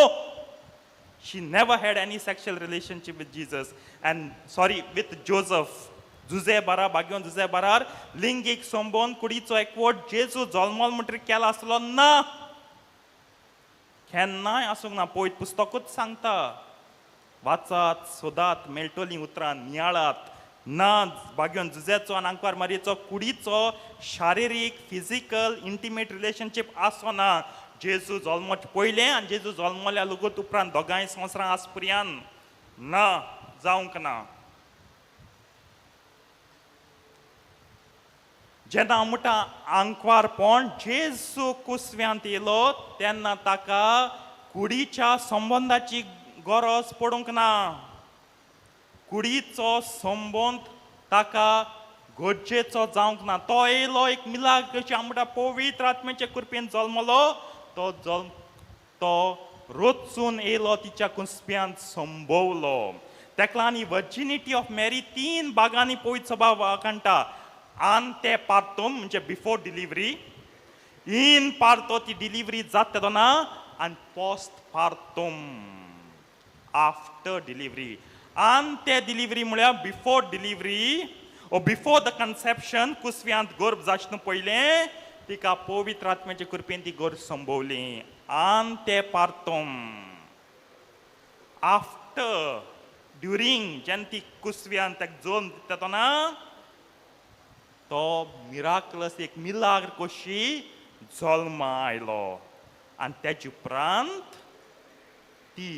she never had any sexual relationship with Jesus and sorry with Joseph. Jose बारा बागेवन जुजे बारार लिंगीक संबंद कुडीचो एकवट जेजू जल्मल म्हणटकीर केला आसलो ना, केन्नाय आसूंक ना. पयत पुस्तकूच सांगता, वाचात, सोदात, मेळटलीं उतरां, नियाळात. ना बागेवन जुजेचो आनी आंकवार मारयेचो कुडीचो शारिरीक फिजिकल इंटिमेट रिलेशनशीप आसो ना. जेजू जल्मोचे पयलें आनी जेजू जल्मल्या लगूत उपरांत दोगांय संवसारां आसपर्यान ना जावंक ना. जेन्ना म्हणटा आंकवारपण जेजू कुसव्यांत येयलो तेन्ना ताका कुडीच्या संबंदाची गरज पडूंक ना. कुडीचो संबंद ताका गरजेचो जावंक ना. तो येयलो एक मिलाग कशी हांव म्हणटा पवित्र आत्म्याचे कृपेन जल्मलो, तो जल्म तो रचून येयलो तिच्या कुसप्यांत संभवलो. ताका लागून ही वर्जिनिटी ऑफ मॅरी तीन भागांनी पवित्र सभा वाखाणटा. आन ते पार्तोम म्हणजे बिफोर डिलिव्हरी, इन पार्तो ती डिलिव्हरी जाता तेन्ना, आनी पोस्ट पार्तोम आफ्टर डिलिव्हरी. आन ते डिलिव्हरी म्हळ्यार before delivery or before the conception, कुसव्यांत गर्भ जाचना पयलें तिका पवित्र आत्म्याचे कृपेन ती गर्भ संभवली. आन ते पार्तोम आफ्टर ड्युरींग जेन्ना ती कुसव्यांत ताका जल्म दिता तेन्ना तो मिराकलस एक मिलाग्र कशी जल्मा आयलो आनी तेजे उपरांत ती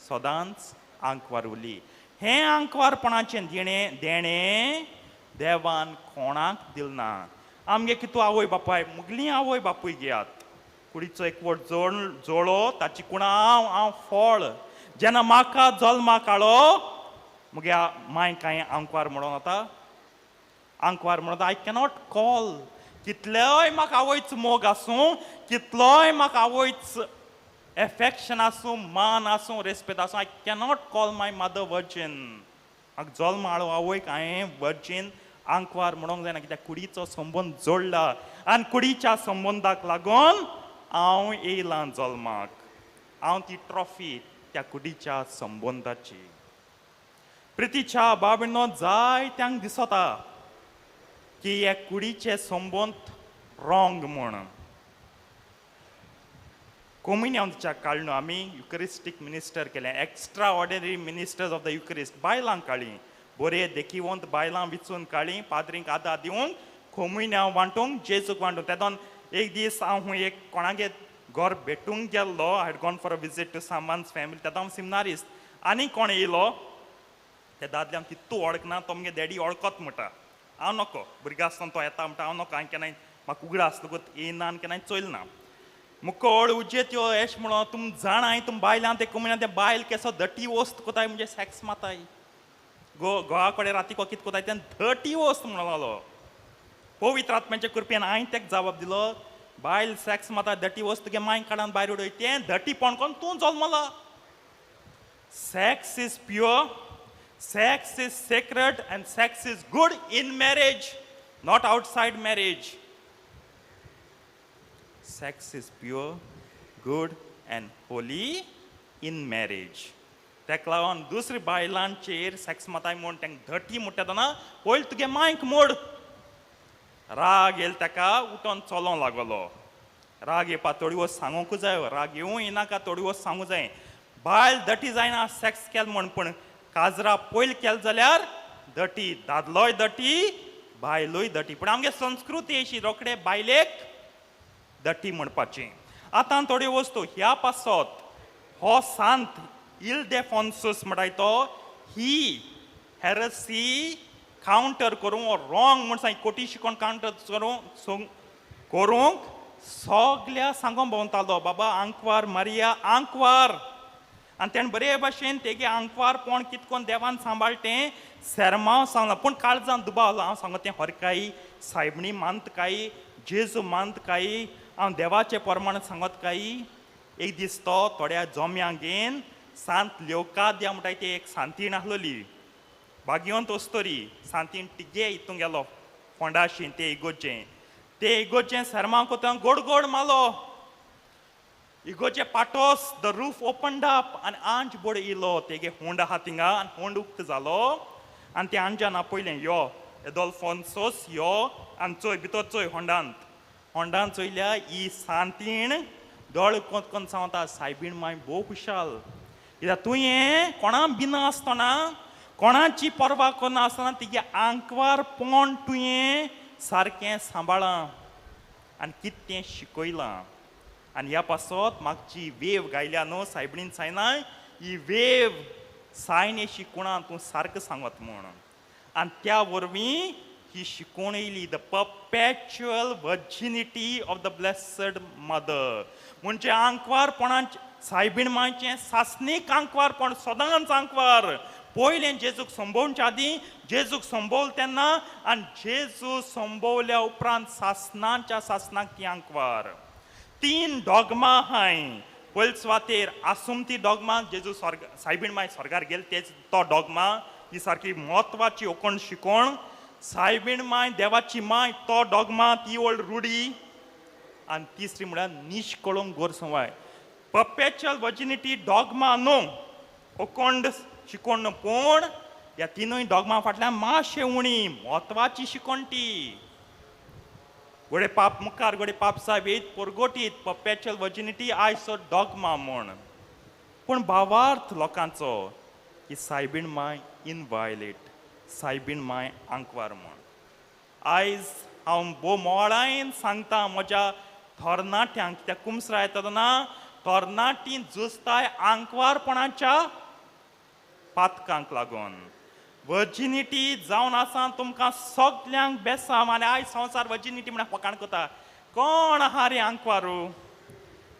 सदांच आंकवार उरली. हें आंकवारपणाचें देणें देणें देवान कोणाक दिलें ना. आमगे कितू आवय बापाय मुगली आवय बापूय घेयात, कुडीचो एकवट जोड जोडो ताची कुणा हांव हांव फळ. जेन्ना म्हाका जल्माक हाडलो मुगे मांय कांय आंकवार म्हणून वता, आंकवार म्हणून I cannot call. कितलोय म्हाका आवयच मोग आसूं, कितलोय म्हाका आवयच एफेक्शन आसूं, मान आसूं, रेस्पेद आसूं, I cannot call my mother virgin. म्हाका जल्म हाडलो आवयक हांवें वर्जीन आंकवार म्हणूंक जायना, कित्याक कुडीचो संबंद जोडला आनी कुडीच्या संबंदाक लागून हांव येयलां जल्माक. हांव ती ट्रॉफी त्या कुडीच्या संबंदाची. प्रितीच्या बाबीनो जायत्यांक दिसता की हे कुडीचे संबंद रॉंग म्हूण. कोमिन्यांच्या काडून आमी युकरिस्टीक मिनिस्टर केलें, extraordinary ministers of the Eucharist. बायलां काडली, बरे देखिवंत बायलां विचून काडली, पाद्रींक आदार दिवंक, कोमिन्यांव वांटूंक, जेजूक वांटूंक. तेदोन एक दीस हांव एक कोणागे घर भेटूंक गेल्लो, I had gone for a visit to someone's family. तेदो हांव सिमनारिस्त आनी कोण येयलो ते दादले हांव तितू वळखना, तो मुगे डॅडी वळखत म्हणटा. हांव नको, भुरगो आसतना तो येता म्हणटा हांव नको, हांवें केन्नाय म्हाका उगडा आसतकूच येयना आनी केन्नाय चोयलें ना. मुकोळ उजेत यो एश म्हणो तुम जाणाय तुम बायलां ते कमी ते बायल केसो धटी वस्त कोताय म्हणजे सॅक्स माताय गो गोवा कडेन राती कितें कोताय तें धटी वस्त म्हणून लागलो. पवित्र आत्म्याचे कृपेन हांवें तेका जबाब दिलो, बायल सॅक्स माता धटी वस्त तुगे मांय काडान भायर उडय, तें धटीपण कोन्न तूं जल्मला. Sex is pure, sex is sacred and sex is good in marriage, not outside marriage. Sex is pure, good and holy in marriage. तेका लागून दुसरी बायलांचेर सेक्स माताय म्हूण तांकां धटी म्हणटा तेन्ना पयलीं तुगे मांयक मोड. राग येयल ताका उठोन चलोंक लागलो. राग येवपा थोडी वस्त सांगूंक जाय, राग येवूं येनाका, थोडी वस्त सांगूंक जाय. बायल दटी जायना सेक्स केल म्हण, पूण काजरा पयल केल जाल्यार दटी, दादलोय दटी बायलूय दटी. पूण आमगे संस्कृती अशी रोखडे बायलेक दटी म्हणपाची. आतां थोड्यो वस्तू ह्या पासत हो सांत इल्देफॉन्सूस म्हणटाय तो ही हेरसी कावंटर करूंक, रॉंग म्हण सांग कोटी शिकोवन कावंटर करूंक करूंक सगल्या सांगोन भोंवतालो, बाबा आंकवार मारिया आंकवार. आनी तेणें बरे भाशेन तेगे आंकवारपण कितकोन देवान सांबाळटें सेरमांव सांगलां. पूण काळजान दुबावलो, हांव सांगो तें हरकाई सायबणी मानत काय, जेजू मानत काय, हांव देवाचे प्रमाण सांगत काय. एक दीस तो थोड्या जोम्यांक घेवन सांत लेवकाद्या म्हणटाय ती एक सांतीण आसलोली, भाग्यवंत अस्तोरी सांतीण, तिगे हितून गेलो फोंडाशी ते इगोजें, ते इगोजें सेरमांव कोता गोड गोड मालो, इगोजे पाटोस the roof opened up आनी आंज बोड इलो तेगे होंड आहा थिंगा आनी होंड उक्त जालो. आनी ते आंजान आपयलें, यो एदोल्फोन्सोस यो आनी चोय भितर चोय होंडांत. होंडांत चोयल्या ही सांतीण दोळ कोत कोन सांगता, सायबीण माय भोव खुशाल, कित्याक तुवें कोणा बिना आसतना कोणाची पर्वा करना आसतना तिगे आंकवारपण तुवें सारकें सांबाळां आनी कितें शिकयलां. आनी ह्या पासत म्हाका जी वेव गायल्या न्हू सायबणीन सायना, ही वेव सायन शिकवणा तूं सारकें सांगत म्हूण. आनी त्या वरवीं ही शिकवण येयली, the perpetual virginity of the blessed mother. म्हणजे आंकवारपणाचें सायबीण मायचें सासणीक आंकवारपण, सदांच आंकवार. पयलें जेजूक संभोवच्या आदीं, जेजूक संभोवल तेन्ना आनी जेजू संभोवल्या उपरांत सासणाच्या सासणाक ती आंकवार. तीन डॉगमा आहाय. पयले सुवातेर आसुमती डॉगमा, जेजू स्वर्ग सायबीण माय स्वर्गार गेल तेच तो डॉगमा, ही सारकी म्हत्वाची ओकोण शिकोण. सायबीण माय देवाची माय तो डॉगमा, ती ओल्ड रुढी. आनी तिसरी म्हळ्यार निश्कळूंक गोरसंवाय, पर्पेच्युअल वर्जिनिटी डॉगमा न्हू, ओकोंड शिकोण न्हू, पूण ह्या तिनूय डॉगमा फाटल्यान मातशें उणी म्हत्वाची शिकोण ती. गोडे पाप मुखार गोडे पाप साहेब येत पोरगोटीत पर्पेच्युअल वर्जिनिटी आयचो डॉगमा म्हूण. पूण भावार्थ लोकांचो की सायबीण माय इनवायलेट, सायबीण माय आंकवार म्हूण. आयज हांव भोव मोळायन सांगता म्हज्या थोरनाट्यांक, कित्याक कुमसरा येता तेन्ना तरणाटीं जुजताय आंकवारपणाच्या पातकांक लागून. वर्जिनिटी जावन आसा तुमकां सगल्यांक बेसांव. आनी आयज संवसार वर्जिनिटी म्हळ्यार फकाण करता, कोण आहा रे आंकवारू.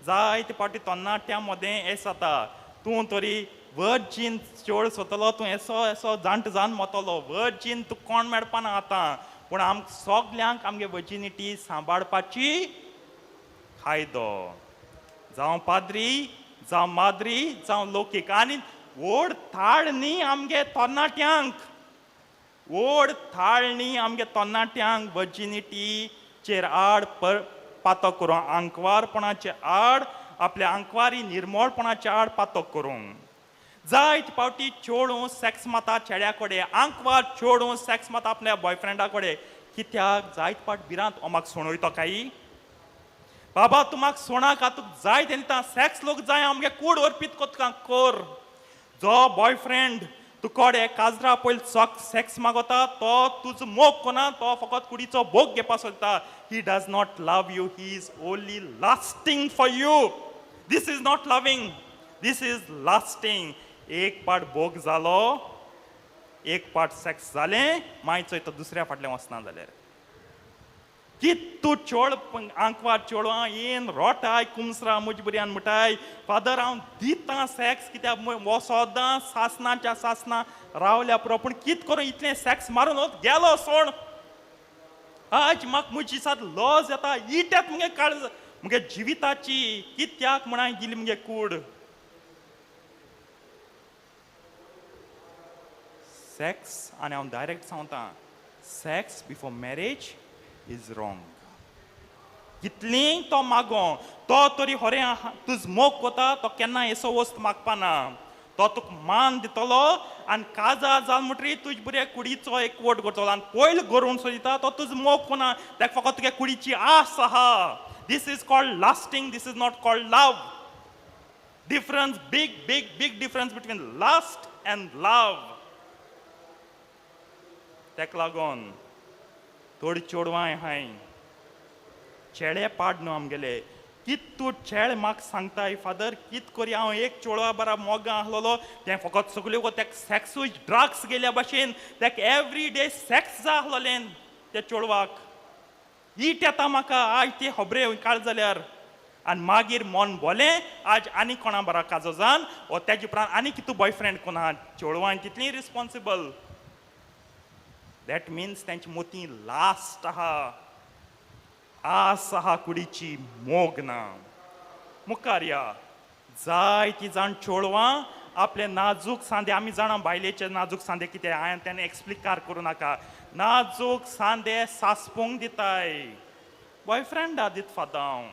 जायते फावटी तरणाट्यां मदें हें जाता, तूं तरी वर्जीन चोड सोतलो, तूं येसो येसो जाणट जावन मोतलो, वर्जीन तुका कोण मेळपाना आतां. पूण आमकां सगल्यांक आमगे वर्जिनिटी सांबाळपाची कायदो, जावं पाद्री जावं माद्री जावं लोकीक. आनी व्हड थाळ न्ही आमगे तरणाट्यांक, व्हड थाळ न्ही आमगे तरणाट्यांक वर्जिनिटीचेर आड पातो करूंक, आंकवारपणाचे आड, आपल्या आंकवारी निर्मळपणाचे आड पातो करूंक. जायते फावटी चेडूं सेक्स माता चेड्या कडेन, आंकवार चेडूं सेक्स माता आपल्या बॉयफ्रेंडा कडेन, कित्याक जायते फावट भिरांत, ओ म्हाका सोणयतो काय बाबा, तूं म्हाका सोणाका, तुका जाय तेन्ना सेक्स लोक जाय, आमगे कूड अर्पीत कोतका कर. जो बॉयफ्रेंड तुकडे काजरा पयलीं सेक्स मागता तो तुजो मोग कोना, तो फकत कुडीचो भोग घेवपाक सोदता. He does not love you, he is only lasting for you. This is not loving, this is lasting. एक पाट भोग जालो, एक पाट सेक्स जालें, मागीर चोय तो दुसऱ्या फाटल्यान वचना जाल्यार. कित तूं चोड आंकवार चेडवां येन रोटाय कुमसरा म्हज्या भुरग्यान म्हणटाय, फादर हांव दितां सेक्स, कित्याक हो सदां सासणाच्या सासणां रावल्या पुरो, पूण कित करूं इतलें सेक्स मारून गेलो सोण. आज म्हाका म्हजी दिसात लज येता, इट्यात मुगे काळ मुगे जिविताची, कित्याक म्हण हांवें दिली मुगे कूड. सेक्स, आनी हांव डायरेक्ट सांगता, sex before marriage is wrong. कितलीं तो मागो, तो तरी हरें तुज मोग कोता, तो केन्ना येसो वस्त मागपाना, तो तुका मान दितलो आनी काजार जाल म्हणटरी तुज बरे कुडीचो एक वट करतलो. आनी पयलो गरोवन सोदिता तो तुजो मोग कोना, ताका फकत तुगे कुडीची आस आहा. This is called lasting, this is not called love. Difference, big big big difference between lust and love. तेका लागून थोडी चेडवांय हाय चेडे पाड न्हू आमगेले. कित तूं चेड म्हाका सांगताय फादर, कित करी हांव एक चेडवा बरा मोगा आहलोलो, तें फकत सगल्यो तेका सॅक्सूय ड्रग्स गेल्या भाशेन तेका एवरी डे सॅक्स जाय आहलोलें त्या चेडवाक. ईट येता म्हाका आज ती खबरे काळ जाल्यार. आनी मागीर मन बोलें आज आनी कोणा बरा काजो जान ओ तेजे उपरांत आनी कितू बॉयफ्रेंड कोण आहा. चेडवां तितलीं रिस्पोन्सिबल. That means तेंची मोती लास्ट आहा, आस आहा कुडीची, मोग ना. मुखार या जायतीं जाण चेडवां आपले नाजूक सांदे, आमी जाणा बायलेचे नाजूक सांदे कितें, हांवें तेणें एक्सप्लिकार करूं नाका. नाजूक सांदे सासपूंक दिताय बॉयफ्रेंडा दित फादर. हांव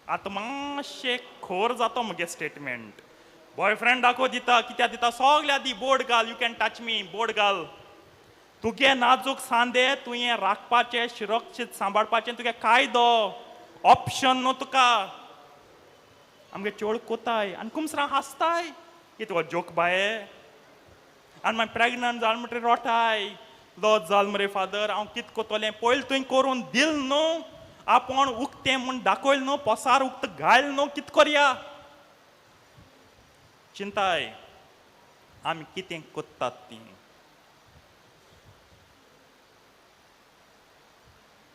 आतां मातशें खोर जाता म्हगे स्टेटमेंट. बॉयफ्रेंडाको दिता, कित्याक दिता, सगल्या दी बोर्ड घाल, you can touch me board घाल. तुगे नाजूक सांदे तुवें राखपाचें, सुरक्षीत सांबाळपाचें तुगे कायदो, ऑप्शन न्हू तुका. आमगे चेड कोताय आनी कुमसरां हांसताय, कितें हो जोक बाये. आनी मागीर प्रेगनंट जाल म्हणटकीर रोटाय, लज जाल मरे फादर, हांव कितें कोतोलें. पयलीं तुवें करून दिल न्हू, आपूण उक्तें म्हूण दाखयल न्हू, पोसार उक्त घायल न्हू, कितें करया. चिंताय आमी कितें कोत्तात तीं.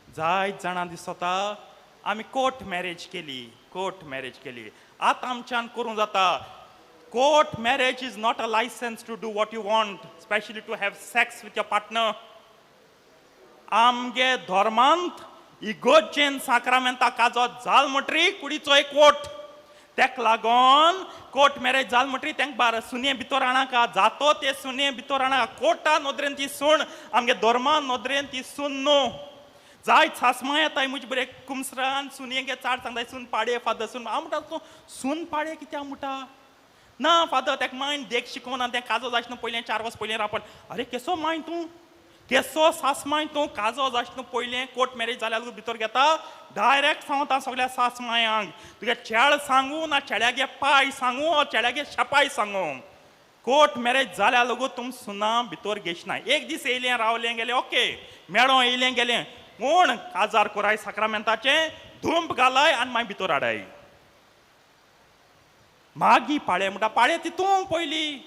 जायत जाणां दिसता आमी कोर्ट मॅरेज केली, कोर्ट मॅरेज केली, आतां आमच्यान करूंक जाता. Court marriage is not a licence to do what you want, specially to have sex with your partner. आमगे धर्मांत इगोर्जेन साक्रामेंता काजो जाल म्हणटरी कुडीचो एक कोर्ट, तेका लागून कोर्ट मॅरेज जाल म्हणटरी तेंका बार सुने भितर हाडनाका, जातो ते सुने भितर हाडनाका. कोर्टा नदरेन ती सून, आमगे धर्मा नदरेन ती सून न्हू. जायत सासमां येताय म्हजे बरे कुमसरान सुनयेगे चाड सांगताय, सून पाडे फादर सून. हांव म्हणटा तूं सून पाडे कित्याक म्हणटा? ना फादर, तेका मायन देख शिकोवना, तें काजो जायच न्हू पयलें 4 वर्स पयलें रावपड. अरे केसो मायन तूं, केसो सासमाय तूं, काजो जायच न्हू पयलें कोर्ट मॅरेज जाल्यार भितर घेता. डायरेक्ट सांगता सगळ्या सासमायांक, तुगे चेड सांगू ना चेड्यागे पाय सांगू, चेड्यागे शेपाय सांगू, कोर्ट मॅरेज जाल्यार लागू तुम सुना भितर घेश ना. एक दीस येयलें रावलें गेलें ओके, मेळों येयलें गेलें, पूण काजार कोराय साक्रामेंताचें धुंप घालाय आनी मागीर भितर हाडाय. मागीर पाळे म्हणटा, पाळे तितूं पयलीं.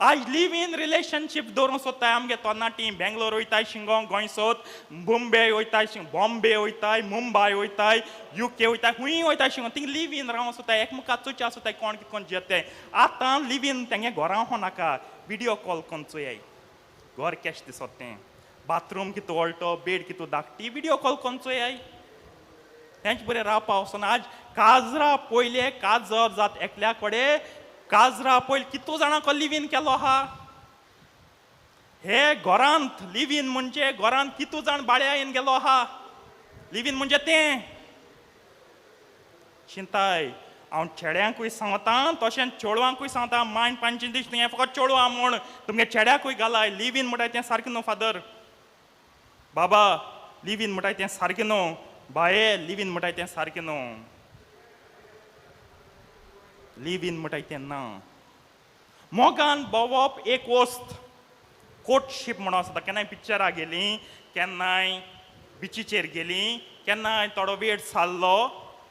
आयज लिव इन रिलेशनशीप दवरूंक सोदताय आमगे तरणाटी. बेंगलोर वयताय शिंगोंक, गोंय सोद, मुंबय वयताय, बॉम्बे वयताय, मुंबय वयताय, युके वयताय, खूंय वयताय शिंगोंक. थिंग लिव इन रावंक सोदताय, एकमेका चोवचे सोदताय कोण कितें कोण जियेता. आतां लिव इन तेंगे घरां वचों नाका, विडियो कॉल करून चोयाय घर केश दिसत तें, बाथरूम कितू व्हडलो, बेड कितू धाकटी, विडियो कॉल करून चोयाय. तेंच बरें रावपा वचना. आज काजरा पयले काजर जात एकल्या कडेन, काजरा पयले कितू जाणां लिव इन केलो आहा. हे घरांत लिव इन म्हणजे घरांत कितू जाण बाळ्या येवन गेलो आहा. लिव इन म्हणजे तें चिंताय. हांव चेड्यांकूय सांगता तशेंच चेडवांकूय सांगता, मायन पांची दीस न्हय फकत चेडवां म्हूण तुमगे चेड्याकूय घालाय. लिव इन म्हणटाय तें सारकें न्हू फादर, बाबा लिव इन म्हणटाय तें सारकें न्हू, बाये लिव इन म्हणटाय तें सारकें न्हू. लिव इन म्हणटाय तें ना. मोगान भोंवप एक वस्त, कोर्टशीप म्हणून आसता. केन्नाय पिक्चरां गेलीं, केन्नाय बिचीचेर गेलीं, केन्नाय थोडो वेळ सारलो,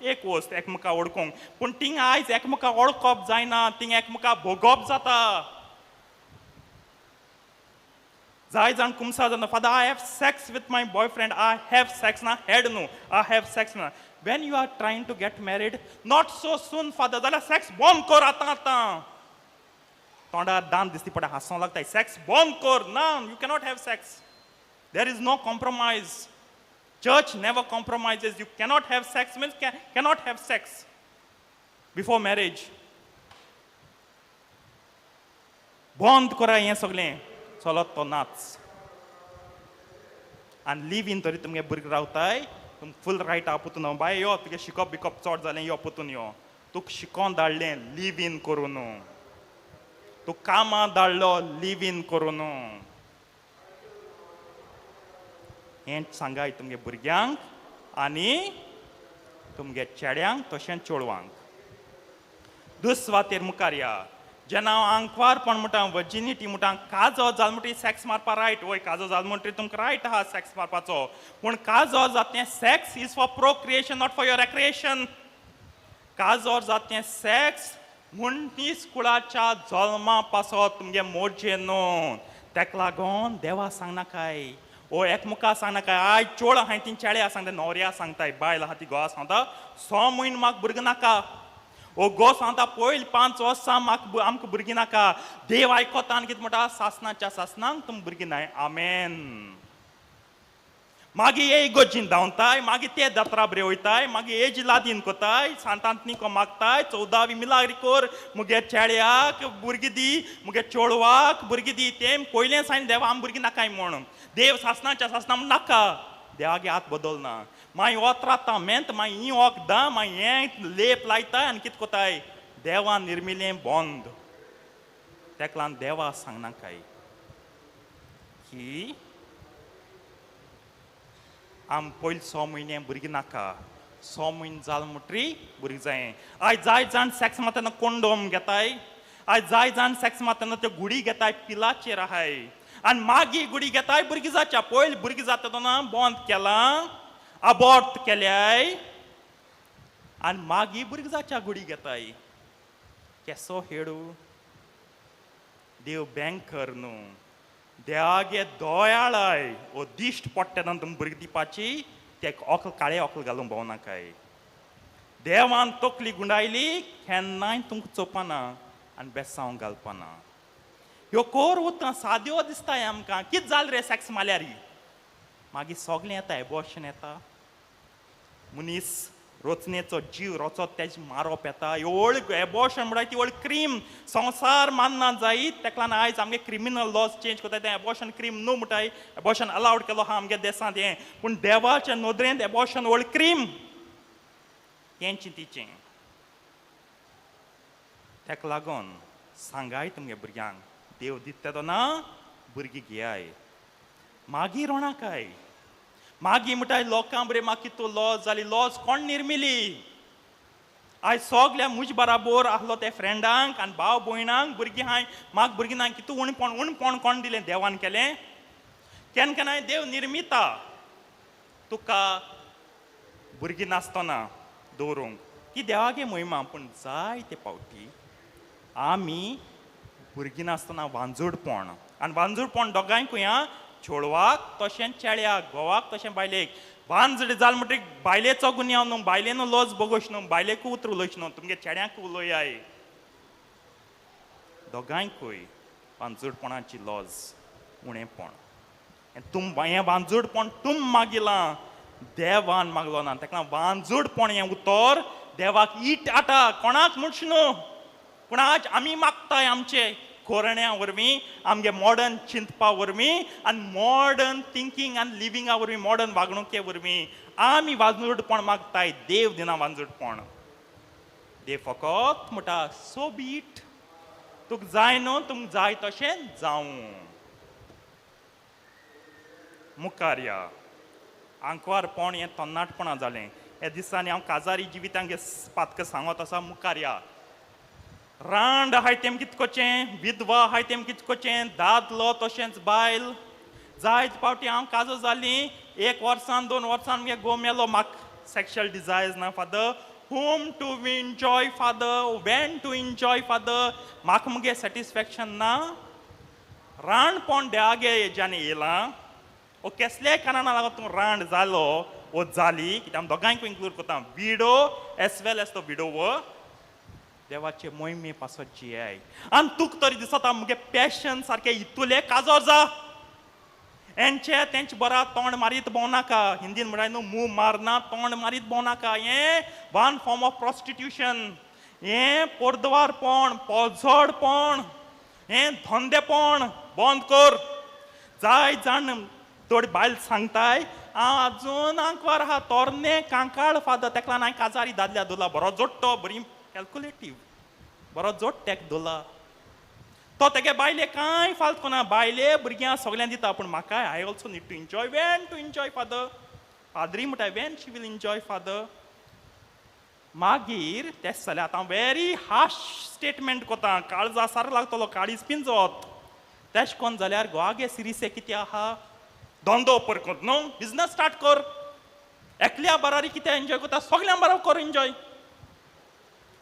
एक वस्त एकमेका वळखूंक. पूण थिंग आयज एकमेका वळखप जायना, थिंग एकमेका भोगप जाता. जाय जाण कुमसार जाता, father I have sex with my boyfriend, I have sex ना हेड न्हू, I have sex ना. When you are trying to get married, not so soon father, जाल्यार सेक्स बंद कर आतां आतां. तोंडार दांत दिसती पडटा, हांसोंक लागता, सेक्स बंद कर ना, you cannot have sex, there is no compromise. Church never compromises. You cannot have sex means cannot have sex before marriage. बंद करा हें सगळें, चलत तो नाच. आनी लिव इन तरी तुमगे भुरगीं रावताय, तुम फूल रायट आहा पोतून. बाय यो, तुगे शिकप बिकप चड जालें, यो पोतून यो. तुका शिकोन धाडलें लिव इन करून, तूं कामां धाडलो लिव इन करून. हें सांगाय तुमगे भुरग्यांक आनी तुमगे चेड्यांक तशेंच चेडवांक. दुस्वातेर मुखार या. जेन्ना हांव आंकवारपण म्हणटा, वर्जिनिटी म्हणटा, काजो जाल म्हणटरी सॅक्स मारपा रायट. वय, काजो जाल म्हणटरी तुमकां रायट आहा सॅक्स मारपाचो, पूण काजो जाता तें sex is for procreation, not for your recreation. काजोर जाता तें सॅक्स मनीस कुळाच्या जल्मा पासत तुमगे मोडचे न्हू. तेका लागून देवा सांगनाकाय ओ एकमुखा सांगनाकाय. आयज चोड आहाय ती चेड्या सांगता, न्हवऱ्या सांगताय, बायल आहा ती घोवा सांगता 6 म्हयने म्हाका भुरगीं नाका. ओ गो सांगता पयलीं 5 वर्सां म्हाका आमकां भुरगीं नाका. देव आयकता आनी कितें म्हणटा, सासणाच्या सासणांक तुमकां भुरगीं नाय. आमेन. मागीर हे इगोर्जीन धांवताय, मागीर ते जात्रा बरे वयताय, मागीर हेजी लादीन कोताय, सांतांतनिको मागताय, 14वी मिलाग्री कोर, मुगे चेड्याक भुरगीं दी, मुगे चेडवाक भुरगीं दी. तें पयलें सांग देवा आम भुरगीं नाकाय म्हूण. देव सासणाच्या सासणा म्हूण नाका. देवागे हात बदलना. मागीर वत रावता मेंत, मागीर ही वखदां, मागीर हें लेप लायताय आनी कितें कोताय. देवान निर्मिलें बंद. तेका लागून देवा सांगनाकाय की आम पयलीं 6 म्हयने भुरगीं नाका. 6 म्हयने जाल म्हणटरी भुरगीं जाय. आयज जाय जाण सॅक्स मारता तेन्ना कोंडोम घेताय, आयज जाय जाण सॅक्स मारता तेन्ना त्यो गुडी घेताय, पिलाचेर आहाय. आनी मागीर गुडी घेताय भुरगीं जाच्या. पयलीं भुरगीं जाता तेन्ना बंद केलां, अबॉर्ट केल्याय आनी मागीर भुरगीं जाच्या गुडी घेताय. केसो हेडू. देव बँकर न्हू, देवागे दोयाळाय ओ दिश्ट पडटा तेन्ना तुमकां भुरगीं दिवपाची. ते ऑकल काळे ऑकल घालूंक भोंवनाकाय. देवान तकली गुंडायली केन्नाय तुमकां चोवपाना आनी बेसांव घालपाना. ह्यो कोर उतरां साद्यो दिसताय आमकां. कितें जालें रे सॅक्स मारल्यार? मागीर सगळें येता, एबॉर्शन येता, मनीस रोचनेचो जीव रोचत तेजें मारप येता. ह्यो व्हड एबॉर्शन म्हणटा ती व्हड क्रीम संवसार मानना जायत. तेका लागून आयज आमगे क्रिमिनल लॉज चेंज करताय. तें एबॉर्शन क्रीम न्हू म्हणटाय, एबॉर्शन अलावड केलो आहा आमगे देसांत हें, पूण देवाच्या नदरेंत एबॉर्शन व्हड क्रीम. हें चिंतीचें. तेका लागून सांगाय तुमगे भुरग्यांक, देव दिता तेन्ना भुरगीं घेयाय, मागीर रोणाकाय. मागीर म्हणटाय लोकां बरे म्हाका कितू लॉज जाली. लॉज कोण निर्मिली? आयज सगल्या म्हजे बराबर आहलो ते फ्रेंडांक आनी भाव भयणांक भुरगीं हाय, म्हाका भुरगीं ना. कितू उणपण उणपण कोण दिलें? देवान केलें. केन्ना केन्नाय देव निर्मिता तुका भुरगीं नासतना दवरूंक, ती देवागे महिमा. पूण जाय ते पावटी आमी भुरगीं नासतना वांजूडपण. आनी वांजूडपण दोगांयकूय आं, चेडवाक तशेंच चेड्याक, घोवाक तशें बायलेक. वांजड जाल म्हणटकीर बायलेचो गुन्यांव न्हू, बायलेन लज भोगोवच न्हू, बायलेकूय उतर उलोवच न्हू, तुमगे चेड्यांक उलोयाय. दोगांयकूय वांजूडपणाची लज उणेपण. तुम हें वांजूडपण तुम मागिलां, देवान मागलो ना. तेका वांजूडपण हें उतर देवाक it आटा कोणाक म्हणच न्हू. पूण आज आमी मागताय आमचे कोरण्या वरवीं, आमगे मॉडर्न चिंतपा वरवीं आनी मॉडर्न थिंकींग आनी लिविंगा वरवीं, मॉडर्न वागणुके वरवीं आमी वांजूडपण मागताय. देव दिना वांजूडपण. देव फकत म्हणटा सो बीट, तुका जाय न्हू, तुमकां जाय तशें जावं. मुखार या. आंकवारपण हें तन्नाटपणां जालें. ह्या दिसांनी हांव काजारी जिवितांक पातक सांगत आसा. मुखार या. रांड आहाय तेम कितें करचें, विधवा आहाय तेम कितें करचें, दादलो तशेंच बायल. जायते फावटी हांव काजो जालीं, 1 वर्सान 2 वर्सान मगे घोव मेलो, म्हाका सॅक्शुअल डिजायर्स ना father. Whom to enjoy father, when to enjoy father, म्हाका मुगे सॅटिस्फॅक्शन ना. रांडपण देवागे हेज्यान येयलां. ओ केसल्याय कारणाक लागून तूं रांड जालो ओ जाली, कित्याक आमी दोगांयकूय इन्क्लूड करता, widow as well as तो विडोवर. देवाचे मोहिमे पासत जियाय. आनी तुका तरी दिसता मुगे पॅशन सारकें इतुलें काजोर जा, हेंचे तेंचे बरा तोंड मारीत भोंवनाका. हिंदीन म्हणटाय न्हू, मूव मारना तोंड मारीत भोंवनाका. हें वन फॉर्म ऑफ प्रोस्टिट्यूशन. हें पोरद्वारपण, पोजडपण, हें धंदेपण बंद कर. जाय जाण थोडी बायल सांगताय हांव आजून आंकवार आहा, तोरणे कांकाळ फादर, तेका लागून हांवें काजारी दादल्या दोला, बरो जोडटो, बरी कॅल्कुलेटीव, बरो जोड तेक दोला. तो तेगे बायले कांय फाल्त कोना, बायले भुरग्यां सगळ्यांक दिता, पूण म्हाका I also need to enjoy, when to enjoy father. पाद्री म्हणटा when she will enjoy father. मागीर तें जाल्यार आतां व्हेरी हार्श स्टेटमेंट कोता, काळजा सार लागतलो, काळीज पिंजत. तेश कोन जाल्यार गोवागे सिरिसे कितें आहा, धंदो पर कर न्हू, बिजनस स्टार्ट कर, एकल्या बरारी कितें एन्जॉय करता, सगळ्यां बरोबर कर एन्जॉय.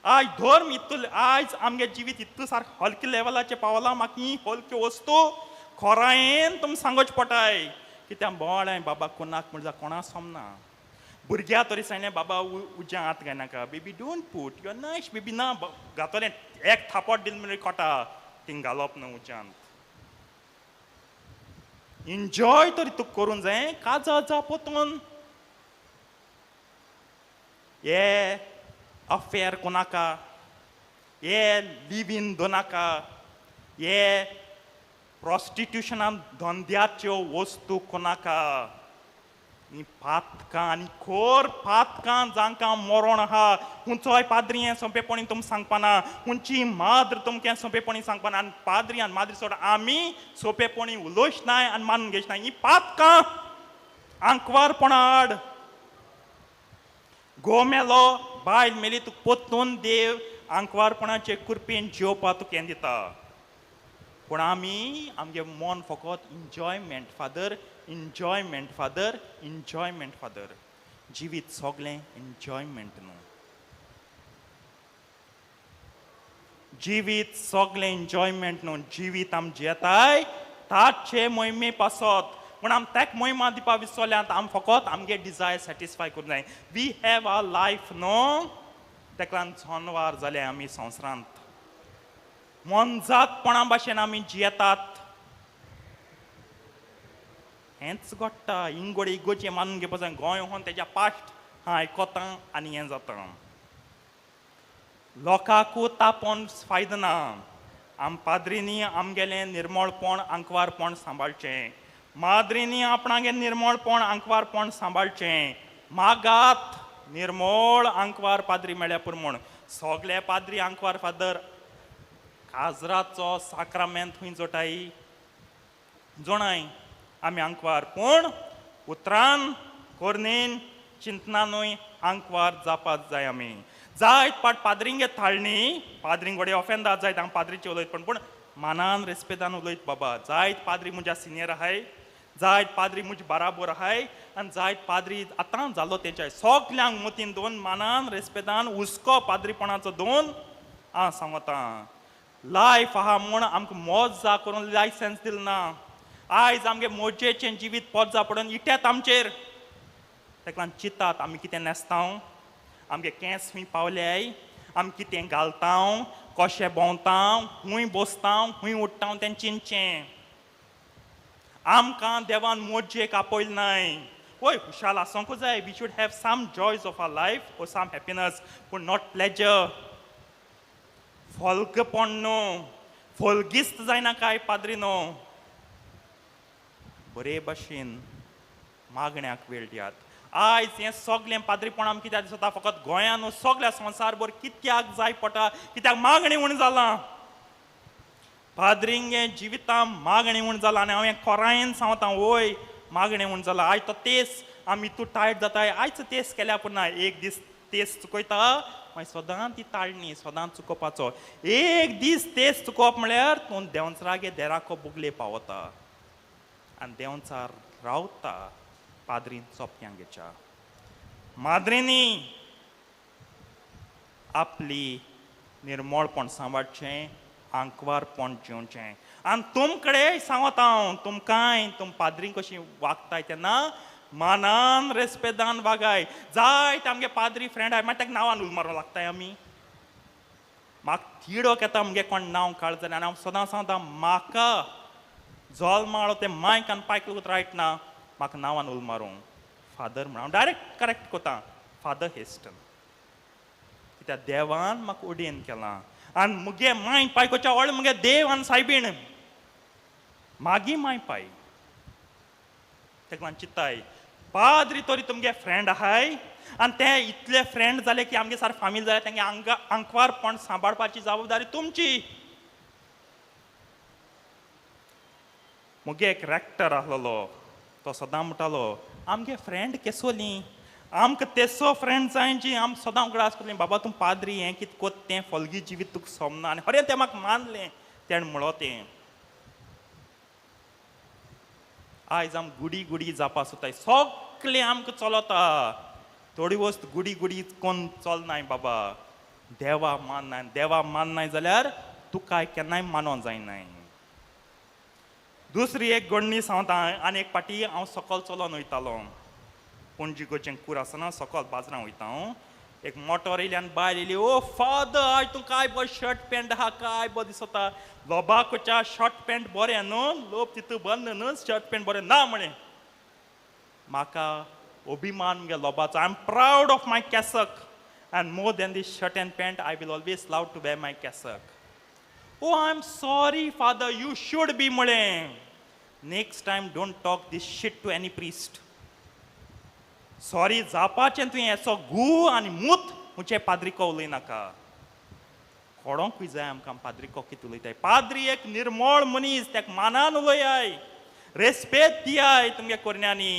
आयज धर्म इतू, आयज आमगे जिवीत इतू सारकें हलके लेवलाचेर पावलां. म्हाका ही हलक्यो वस्तू खोरायेन तुमी सांगोच पडटाय. कित्याक बोवाळ बाबा कोणाक म्हणल्यार कोणा सोमना. भुरग्या तरी सांगलें बाबा उज्या हात घालनाका, baby don't put your nice baby, ना घातलें एक थापट दिलें म्हणल्यार कोटा थिंग घालप न्हू उज्यांत. एन्जॉय तरी तुका करूंक जाय, काजा जा पोतून हे अफेयर कोणाका, हे लिव इन दोनाका, हे प्रॉस्टिट्युशनान धंद्याच्यो वस्तू कोणाका. ही पातकां आनी खोर पातकां जांकां मरण आहा. खंयचोय पाद्री हें सोंपेपणी तुमकां सांगपाना, खंयची माद्र तुमकां सोंपेपणी सांगपाना. आनी पाद्री आनी माद्री सोड आमी सोंपेपणी उलोवच नाय आनी मानून घेच नाय. ही पातकां आंकवारपणा आड. घोव मेलो, बायल मेली, तुका पोत्तून देव आंकवारपणाचे कृपेन जियोवपा तुका हें दिता. पूण आमी आमगे मन फकत enjoyment father, enjoyment father, enjoyment father. जिवीत सगळें एन्जॉयमेंट न्हू, जिवीत सगळें एन्जॉयमेंट न्हू. जिवीत आम जियेताय ताचे मोहिमे पासत, पूण आम ताका मोहिमा दिवपा विसरल्यात. आम फकत आमगे डिजायर सॅटिस्फाय करूंक जाय. We have our life न्हू, ताका लागून जनवार जाले आमी संवसारांत. मोनजातपणा भाशेन आमी जियेतात. हेंच घडटा. इंगोडे इगोचें मानून घेवपा जाय. गोंय होन तेज्या पास्ट हां आयकता आनी हें जाता. लोकांकू तापोवन फायदो ना. आम पाद्रींनी आमगेलें निर्मळपण आंकवारपण सांबाळचें, माद्रींनी आपणागे निर्मळपण आंकवारपण सांबाळचें. मागात निर्मळ आंकवार पाद्री मेळ्ळ्या पुरो म्हूण. सगळे पाद्री आंकवार फादर काजराचो साक्रामेंत खंय जोटाय जोणाय आमी आंकवार, पूण उतरान कोरणेन चिंतनानूय आंकवार जावपाक जाय आमी. जायत पाट पाद्रिंगे थाळणी, पाद्रिंग घोडये ऑफेंदाद जायत हांव पाद्रीचे उलयत, पण पूण मानान रेस्पेदान उलयत बाबा. जायत पाद्री म्हज्या सिनियर आहाय, जायत पाद्री म्हजे बाराबोर आहाय, आनी जायत पाद्री आतां जालो तेंच्या सगल्यांक मतीन दोन मानान रेस्पेदान हुस्को पाद्रीपणाचो दोन आं सांगता. लायफ आहा म्हूण आमकां मजा करून लायसन्स दिलें ना. आयज आमगे मोजेचें जिवीत पोजा पडून इट्यात आमचेर. ताका लागून चिंतात आमी कितें न्हेसता, आमगे केंस खंय पावल्याय, आमी कितें घालता, कशें भोंवता, खंय बसता, खंय उठ्ठा तें चिंतचें. आमकां देवान मोजेक आपयलें नाय. वय खुशाल आसूंक जाय, we should have some joys of our life or some happiness, पूण not pleasure. फोल्गपण न्हू, फोल्गिस्त जायना काय पाद्री न्हू. बरे भाशेन मागण्याक वेळ दियात. आयज हें सगळें पाद्रीपण आमकां कित्याक दिसता, फकत गोंयान न्हू सगळ्या संवसारभर कित्याक जाय पडटा, कित्याक मागणी उणें जालां. पाद्रिंगे जिवितां मागणी उणें जालां. आनी हांव हें खोरायेन सांगता, वय मागणें उणें जालां. आयज तो तेस आमी तूं टायट जाताय, आयज तेस केल्या पूण ना, एक दीस तेस चुकयता, मागीर सदां ती ताळणी सदां चुकोवपाचो. एक दीस तेस चुकोवप म्हळ्यार तूं देंवचारागे देराको बुगले पावता आनी देंवचार रावता पाद्रीन सोंप्यांगेच्या. माद्रींनी आपली निर्मळपण सांबाळचें, आंकवारपण जिवचें. आनी तुमकडे सांगता हांव, तुमकांय तुम पाद्रीं कशी वागताय तेन्ना मानान रेस्पेदान वागाय. जायते आमगे पाद्री फ्रेंड आहाय, मागीर ताका नांवान उलो मारूंक लागताय आमी. म्हाका तिडक येता आमगे कोण नांव काड जाल्यार. आनी हांव सदां सांगता, म्हाका जल्माळो तें मायक आनी पायक लागून रायट ना, म्हाका नांवान उलो मारूंक फादर म्हण हांव डायरेक्ट करेक्ट कोता, फादर हेस्टन. कित्याक देवान म्हाका उडेन केलां आनी मुगे माय पाय कोच्या व्हडलें मुगे देव आनी सायबीण मागीर माय पाय. ताका लागून चिंताय पाद्री तरी तुमगे फ्रेंड आहाय, आनी ते इतले फ्रेंड जाले की आमगे सारके फामील जाले, तेंगे आंकवारपण सांबाळपाची जबाबदारी तुमची. मुगे एक रॅक्टर आसलेलो, तो सदां म्हणटालो, आमगे फ्रेंड केसोली आमकां तेसो फ्रेंड जाय जी आम सदां उगडास करतलीं बाबा तूं पाद्री हें कितें कोत तें फोल्गी जिवीत तुका सोमना आनी खरें तें म्हाका मानलें तेणें म्हणलो तें. आयज आम गुडी गुडी जावपा सोदताय सगळें आमकां चलता थोडी वस्त गुडी गुडी कोण चलनाय बाबा. देवा माननाय देवा माननाय जाल्यार तुका केन्नाय मानोन जायनाय. दुसरी एक घडणी सांगता आनी एक पाटी हांव सकल चलोन वयतालो पणजी गोचें कूर आसना सकल बाजरां वयता हांव. एक मोटोर येयली आनी बायल येयली ओ फादर आयज तूं काय बरो शर्ट पॅन्ट आहा काय बरो दिसता लोबाकोच्या शर्ट पॅन्ट बरें न्हू लोप तितू बंद न्हू शर्ट पॅन्ट बरें ना म्हळें. म्हाका अभिमान मुगे लोबाचो I am proud of my cassock and more than this shirt and pant I will always love to wear my cassock. Oh I am sorry father you should be म्हळें. Next time don't talk this shit to any priest. Sorry जावपाचें तुवें येसो गू आनी मूत मुचे पाद्रिको उलयनाका. कोडोंकूय जाय आमकां पाद्रिको कितें उलयताय. पाद्री एक निर्मळ मनीस तेका मानान उलयाय रेस्पेद दियाय तुमगे कोरण्यांनी.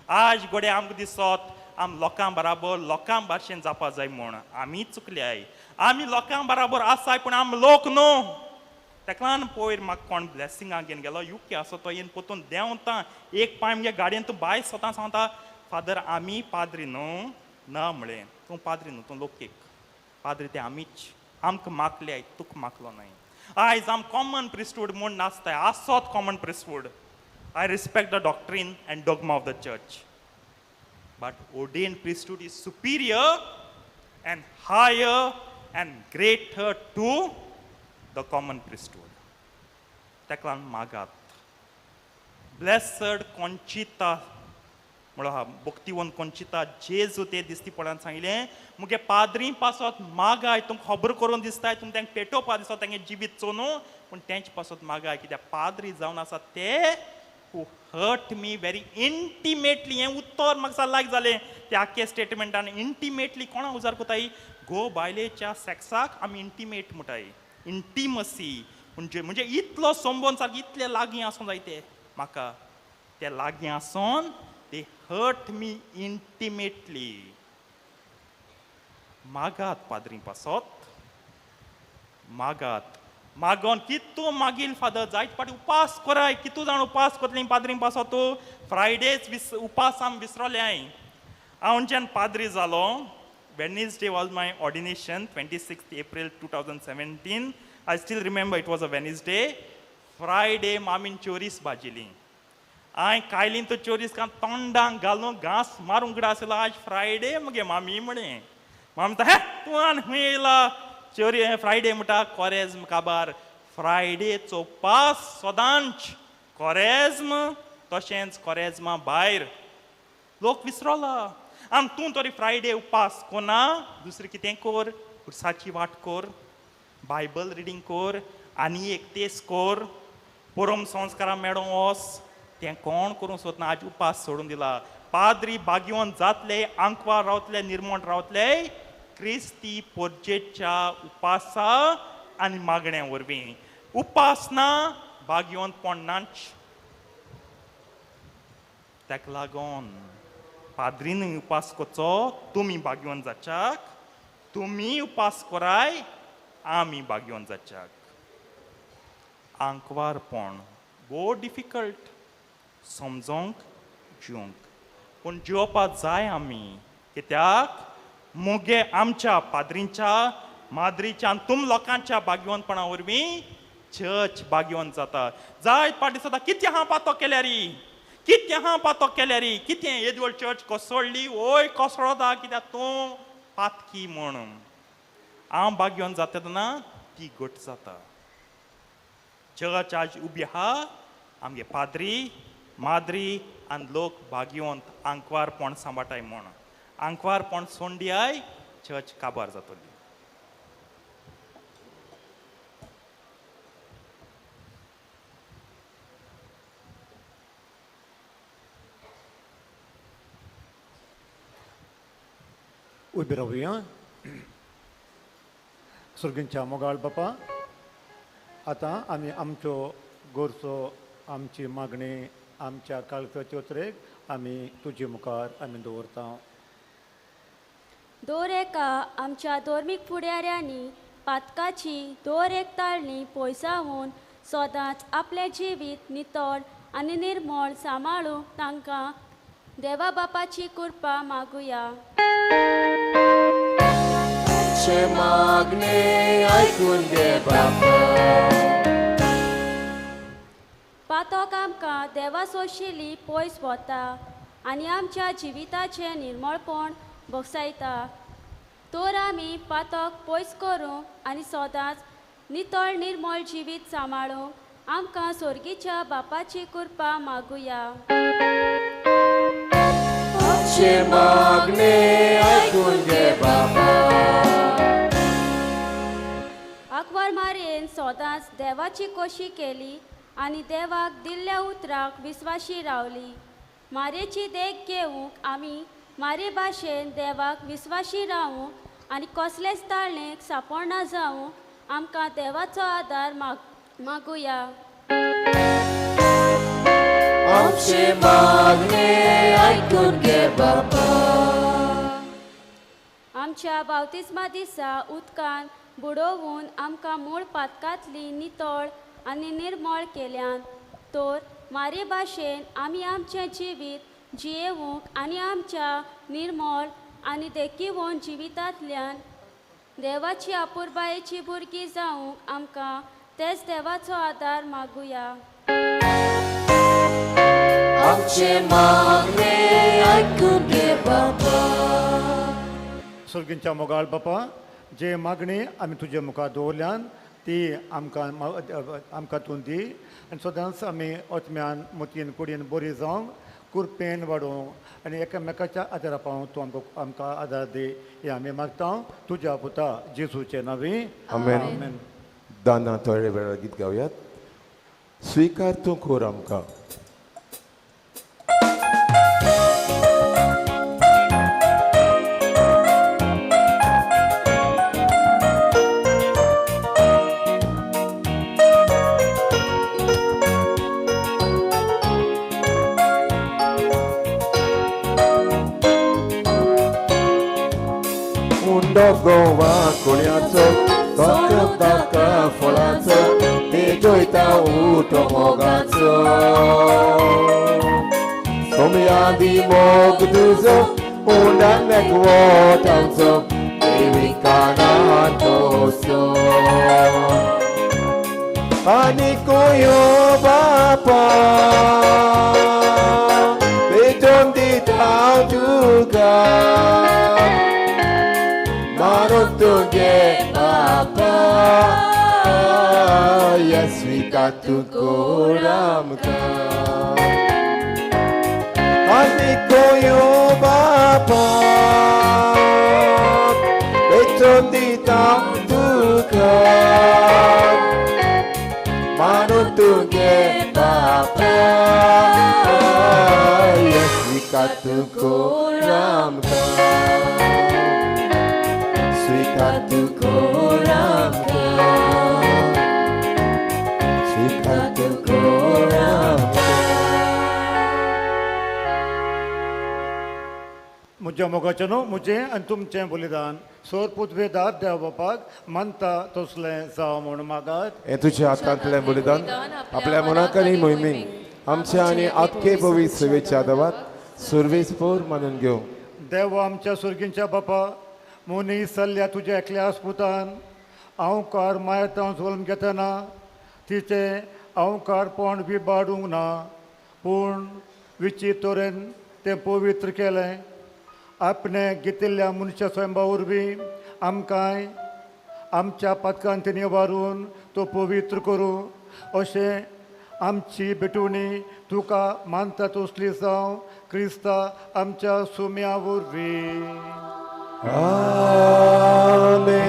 आज गोडे आमकां दिसत आम लोकां बराबर लोकां भाशेन जावपा जाय म्हूण आमी चुकल्याय. आमी लोकां बराबर आसाय पूण आम लोक न्हू. तेका लागून पयर म्हाका कोण ब्लेसिंगाक घेवन गेलो युके आसो तो येवन पोतून देंवता एक पांय मुगे गाडयेन तूं बाय स्वता सांगता फादर आमी पाद्री न्हू ना म्हळें तूं पाद्री न्हू तूं लोकेक पाद्री ते आमीच आमकां मागले तुका मागलो न्हय. आयज आम कॉमन प्रिस्टहूड म्हूण नाचताय आसत common priesthood. I respect the doctrine and dogma of the church but ordained priesthood is superior and higher and greater to the common priesthood. तेका लागून मागात. ब्लेसड कॉन्चिता म्हणलो आहा भक्तिवंत कॉन्चिता जेजू ते दिसती पळोवन सांगलें मुगे पाद्री पासत मागाय तुमकां खबर करून दिसताय तुमकां तांकां पेटोवपा दिसता तांगे जिवीत चोनू पूण तेंचे पासत मागाय कित्याक पाद्री जावन आसा ते who hurt me very intimately. हें उत्तर म्हाका लायक जालें त्या आख्खे स्टेटमेंटान इंटिमेटली कोणा उजार कोताय घोव बायलेच्या सॅक्साक आमी इंटिमेट म्हणटाय इंटिमसी म्हणजे म्हणजे इतलो संबंद सारको इतले लागीं आसूंक जाय ते म्हाका ते लागीं आसून they hurt me intimately. मागात पाद्री पासत मागात मागोन कितू मागील फादर जायत फाटी उपास कराय कितू जाण उपास करतली पाद्री पासत तूं फ्रायडेच उपास आम विसरोले हांवें. हांव जेन्ना पाद्री जालो Wednesday was my ordination 26 April 2017. I still remember it was a Wednesday. Friday मामीन चोरीस भाजिली हांवें कायलीन तो चोरीस का तोंडांक घालून घांस मारूंक कडेन आसलो. आज फ्रायडे मगे मामी म्हळें मामी म्हणटा हे तूं आनी खंय येयला चोरी फ्रायडे म्हणटा कोरेज्म काबार फ्रायडेचो उपास सदांच कोरेज्म तशेंच कोरेज्मा भायर लोक विसरोला. आनी तूं तरी फ्रायडे उपास कोना दुसरें कितें कोर पुरसाची वाट कोर बायबल रिडींग कोर आनी एक तेस कोर परम संस्कारां मेळोंक वोस तें कोण करूंक सोदना. आज उपास सोडून दिला. पाद्री बागिवन जातले आंकवार रावतले निर्मोण रावतले क्रिस्ती पोरजेच्या उपासा आनी मागण्या वरवीं. उपास ना भाग्यवंतपण नाच. ताका लागून पाद्रीनूय उपास करचो तुमी भाग्यवंत जाच्याक तुमी उपास कराय आमी भाग्यवंत जाच्याक. आंकवारपण भोव डिफिकल्ट समजोंक जिवंक पूण जिवपाक जाय आमी कित्याक मुगे आमच्या पाद्रींच्या माद्रीच्या आनी तुम लोकांच्या भाग्यवंतपणा वरवीं चर्च भाग्यवंत जाता. जायत पाटी दिसता कितें हांव पातो केल्यारी कितें हांव पातो केल्यारी कितें येदी व्हड चर्च कोसळ्ळी वय कोसळता कित्याक तूं पातकी म्हणून. हांव भाग्यवंत जाता तेन्ना ती घट जाता. चर्च आज उबी आहा आमगे पाद्री माद्री आनी लोक भाग्यवंत आंकवारपण सांबाळटाय म्हूण आंकवारपण सोंडियाय चर्च काबार जातली. उबी रावया. सुर्गींच्या मोगाळ बापा आतां आमी आमच्यो गोरचो आमची मागणी आमच्या काळजाचे उतरेक आमी तुजे मुखार आमी दवरता. दर एका आमच्या धर्मीक फुडाऱ्यांनी पातकाची दर एक ताळणी पयसावून सदांच आपलें जिवीत नितळ आनी निर्मळ सांबाळूंक तांकां देवा बापाची कृपा मागुया. मागणे आयकून घे बापा. पातक आमकां देवा सोशिली पयस वता आनी आमच्या जिविताचें निर्मळपण भोगसायता. तर आमी पातक पयस करूंक आनी सदांच नितळ निर्मळ जिवीत सांबाळूंक आमकां सोर्गीच्या बापाची कृपा मागुया. मागणे आयकून घे बापा. आंकवार मारयेन सदांच देवाची कोशी केली आनी देवाक दिल्ल्या उतराक विस्वाशी रावली. मारयेची देख घेवंक आमी मारये भाशेन देवाक विस्वाशी रावूंक आनी कसलेच ताळणेक सापडना जावंक आमकां देवाचो आदार मागुया. आमचे मागणे आयकून घे बापा. आमच्या बावतिस्मा दिसा उदकान बुडोवन आमकां मूळ पातकांतली नितळ आनी निर्मळ केल्यान तर मारये भाशेन आमी आमचें जिवीत जियेवंक आनी आमच्या निर्मळ आनी देखीवन जिवितांतल्यान देवाची अपुरबायेची भुरगीं जावंक आमकां तेच देवाचो आदार मागुया. आमचे मागणे आयकून घे बापा. सोर्गींच्या मोगाळ बापा, जे मागणी आमी तुजे मुखार दवरल्यान ती आमकां आमकां तूं दी आनी सदांच आमी ओतम्यान मोतयेन कुडीन बरी जावंक कुरपेन वाडोवंक आनी एकामेकाच्या आदारा पावूंक तूं आमकां आमकां आदार दी हें आमी मागता तुज्या पुता जेजूचे नांवी. आमेन. दाना थोडे वेळार गीत गावयात. स्वीकार तूं कोर आमकां. गोवा कोण्याचो ताका फळाचो तेजोयता उठो मोगाचो सोमयादी मोग तुजो उंडान मेकवोट आमचो देवी कानातोसो आनी कोयो बापा पेटोन दिता तुका तुगे बापा स्वीकार कोर आमकां आनी कोयो बापा पेटोन दिता तुका मानून तुगे बापा स्वीकार कोर आमकां. स्वीकार तूं कोर आमकां. स्वीकार तूं कोर आमकां. म्हज्या मोगाचें न्हू म्हजें आनी तुमचें बलिदान सोर पुतवेदार देव बापाक मानता तसलें जावं म्हूण मागात. हें तुज्या हातांतलें बलिदान आपल्या मनाक आनी मोहिमेक आमच्या आनी आख्खे भवी सेवेच्या देवाक सुर्वेस पोर मानून घेवं. देव आमच्या सुर्गींच्या बापा, मनीस चल्ल्या तुज्या एकल्या पुतान हांवकार मायतां जल्म घेतना तिचें हांवकारपण विबाडूंक ना, पूण विचित्र तरेन तें पवित्र केलें. आपणें घेतिल्ल्या मनशा स्वयंबा वरवीं आमकांय आमच्या पातकांत निवारून तो पवित्र करूं अशें आमची भेटवणी तुका मानता तसली जावं क्रिस्ता आमच्या सुम्या वरवीं. आमेन.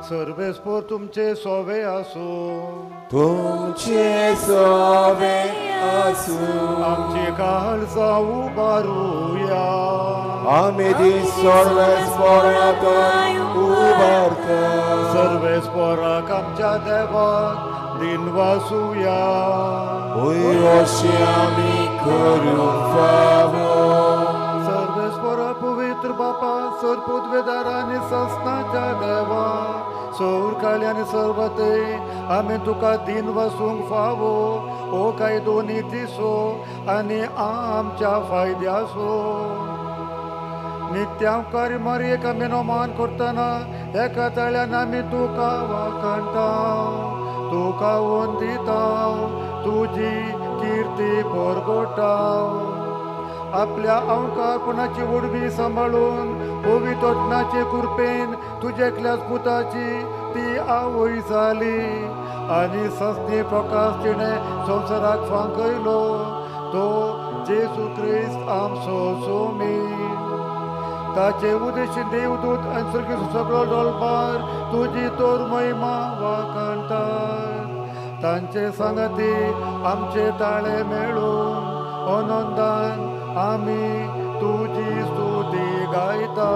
सर्वेस्पोर तुमचे सोवे आसूं. तुमचे सवे आसूं. आमची काळजां उबारुया. आमी ती सर्वेस्पराक उबारता. सर्वेस्पराक आमच्या देवाक दिनवासुया. वय अशें आमी करूंक फावो. सर्वेस्परा पवित्र बापा, सर पुदवेदार आनी सस्नाच्या देवा, सौर आनी सर्वते आमी तुका दिन वसूंक फावो. ओ कायदो नितीसो आनी आमच्या फायद्यासो. नित्यांकारी मारयेक आमी नमान करतना एका ताळ्यान आमी तुका वाखाणटा, तुका वंदिता, तुजी किर्ती परगोटा. आपल्या अवकारपणाची उडवी सांबाळून पवित्रत्नाचे कृपेन तुज्या एकल्याच पुताची ती आवय जाली आनी सस्नी प्रकाश तिणें संवसाराक फांकयलो तो जेजू क्रिस्त आमचो सोमी. ताचे उदेशीन देवदूत आनी स्वर्गीय सगळो डोलपार तुजी तोर महिमा वाखाणटात. तांचे सांगाती आमचे ताळे मेळून आनंदान आमी तुजी स्तुती गायता.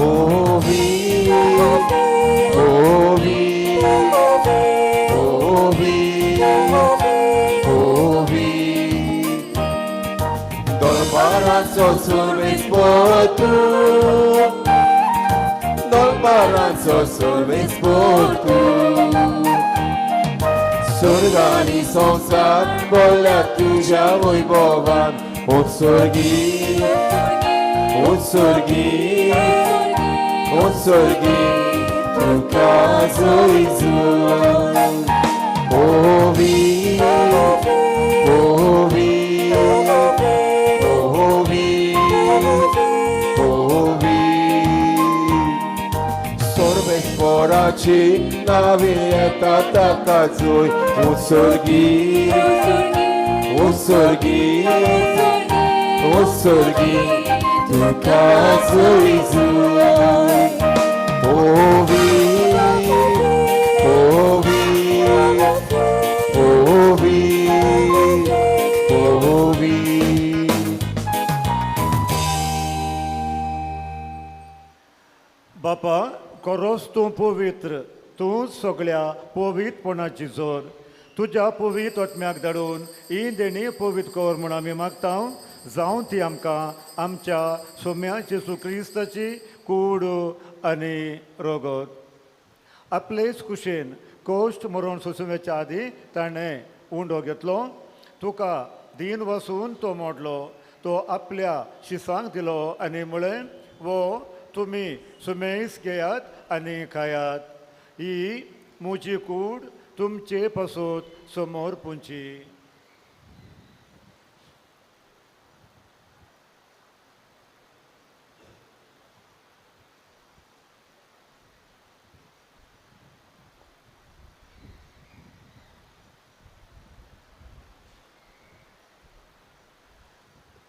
Ovi, ovi, ovi, ovi. Dolbaranzo survespotu, dolbaranzo survespotu. Surgani संसार बोलल्या तुझ्या वैभवान. उत्सर्गी, उत्सर्गी, उत्सर्गी तुका जोयजून. ओवी, ओवी, ओवी, ओवी. सर्वेस्पराची नावे येता ताका जोय. उत्सर्गी, उत्सर्गी, उत्सर्गी तुका जोयजून. ओवी, ओवी, ओवी, ओवी. बापा, खरोच तूं पवित्र, तूं सगळ्या पवित्रपणाची जोर. तुज्या पवित्र आत्म्याक धाडून ही देणी पवित्र कर म्हूण आमी मागता. जावं ती आमकां आमच्या सोम्या जेजू क्रिस्ताची कूड आनी रगत. आपलेच कुशेन कोश्ट मरण सोसुमेच्या आदीं ताणें उंडो घेतलो, तुका दीन वसून तो मोडलो, तो आपल्या शिसांक दिलो आनी म्हळें, वो तुमी सुमेस घेयात आनी खायात, ही म्हजी कूड तुमचे पासत समोर पुंची.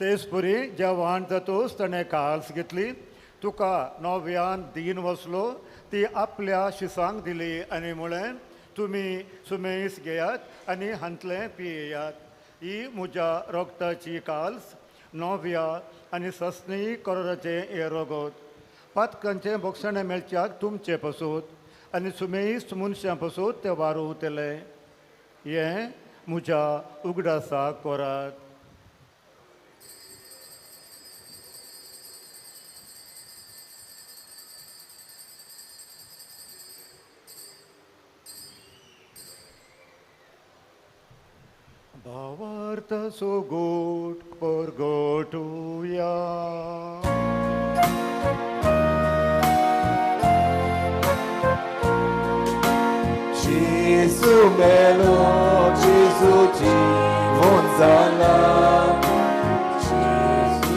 तेच परी जेवण जातूच ताणें काल्स घेतली, तुका नव्यान दीन वसलो, ती आपल्या शिसांक दिली आनी म्हळें, तुमी सुमेस घेयात आनी हांतलें पियेयात, ही म्हज्या रोगताची काल्स नव्या आनी सस्नी करोराचें हें रगत. पातकांचें बोगसणें मेळच्याक तुमचें पसूत आनी सुमेस्त मनशां पसूत तें वारोवतलें. हें म्हज्या उगडासाक करात. भावार्थ सोगोट परगटुया. Gesù melo, Gesù जीवन जाला. Gesù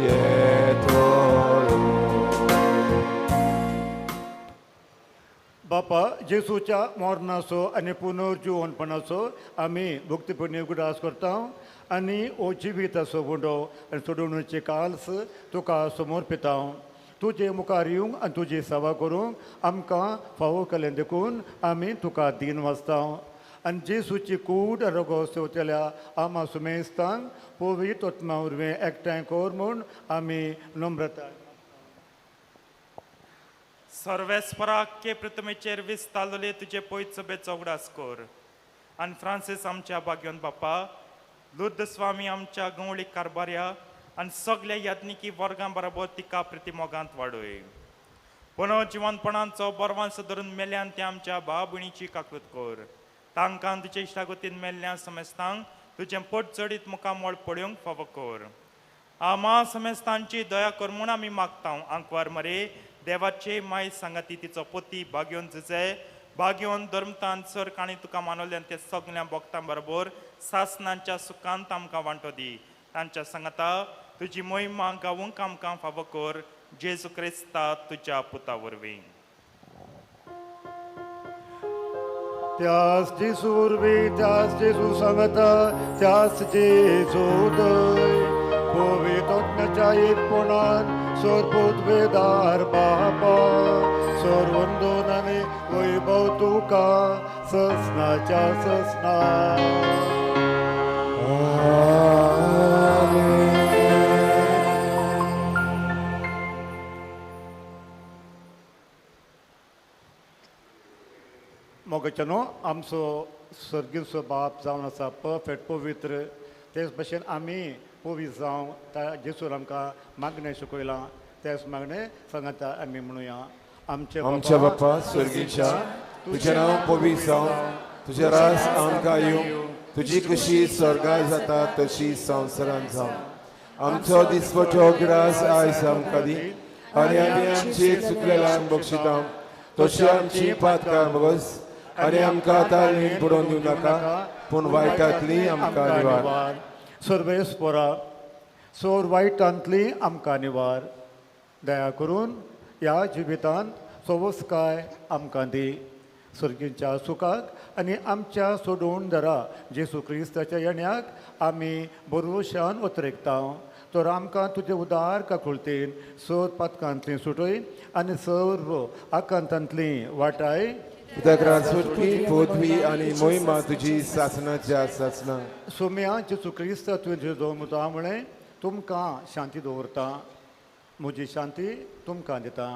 येतलो. बापा बापा जेसूच्या मरणाचो आनी पुनर्जिवनपणाचो आमी भक्तीपुण्य उगडास करता आनी हो जिविताचो गुंडो आनी सोडवणुचे काल्स तुका समर्पिता. तुजे मुखार येवंक आनी तुजी सेवा करूंक आमकां फावो केलें देखून आमी तुका दीन वाचता. आनी जेसूची कूड रोगो सेवतल्या आमा सुमेस्तांक पवित्र आत्मा वरवीं एकठांय कर म्हूण आमी नम्रताय. सर्वेस्पराक के प्रतिमेचेर विस्तारलेले तुजे पयत सभेचो उगडास कर आनी फ्रांसीस आमच्या भाग्योन बापा, लुर्द स्वामी आमच्या गंवळी कारबार्या आनी सगल्या याज्ञिकी वर्गां बरोबर तिका प्रतिमोगांत वाडय. पुनः जिवनपणांचो बरवांस धरून मेल्यान ते आमच्या भाव भयणीची काकृत कर. तांकां तुजे इश्टागतीन मेल्ल्या समेस्तांक तुजें पोट चडीत मुखामळ पळोवंक फावो कर. आमा समेस्तांची दया कर म्हूण आमी मागता. आंकवार मरे देवाचे माय सांगाती तिचो पती भाग्योन जुजे भाग्योन धर्मतान सर काणी तुका मानवल्यान ते सगल्या भक्तां बरोबर सासनांच्या सुखांत आमकां वांटो दी. तांच्या सांगाता तुजी मोहिमा गावूंक आमकां फावो कर. जेजू क्रिस्ता तुज्या पुता वरवीं. त्यास जेजू वरवीं, त्यास जेजू सांगता, त्यास जेजू पवित्र आत्म्याच्या एकपणान सोरपुतवेदार बापा सोरवंदोन आनी वैभव तुका ससनाच्या ससना. मोगाच्यानो आमचो सर्गीचो बाप जावन आसा परफेक्ट पवित्र, तेच भशेन आमी पवित्र जावं त्या जेसून आमकां मागणें शिकयलां तेच मागणें सांगता आमी म्हणुया. आमच्या बापा स्वर्गीच्या, तुजें नांव पवित्र जावं, तुजें राज आमकां येवं, तुजी खुशी स्वर्गार जाता तशी संवसारांत जावं. आमचो दिसपटो ग्रास आयज आमकां दी आनी आमी आमची चुकलेल्यांक बक्षिता तशी आमची पातकां बस आनी आमकां ताळणीन बुडोवन दिवं नाका पूण वायटांतली आमकां निवार. सर्वेस्परा सोर वायटांतली आमकां निवार. दया करून ह्या जिवितांत सवस्काय आमकां दी. सर्गीच्या सुखाक आनी आमच्या सोडून धरा जेसू क्रिस्ताच्या येण्याक आमी बरोशान उतरेकता. तर आमकां तुजे उदार काकुळतीन सोद पातकांतली सुटय आनी सर्व आकांतांतली वाटाय. कित्याक राजवटकी पदवी आनी मोहिमा तुजी सासनाच्या सासना. सोम्या जेसू क्रिस्ता तुवें जो म्हळें तुमकां शांती दवरता, म्हजी शांती तुमकां दिता.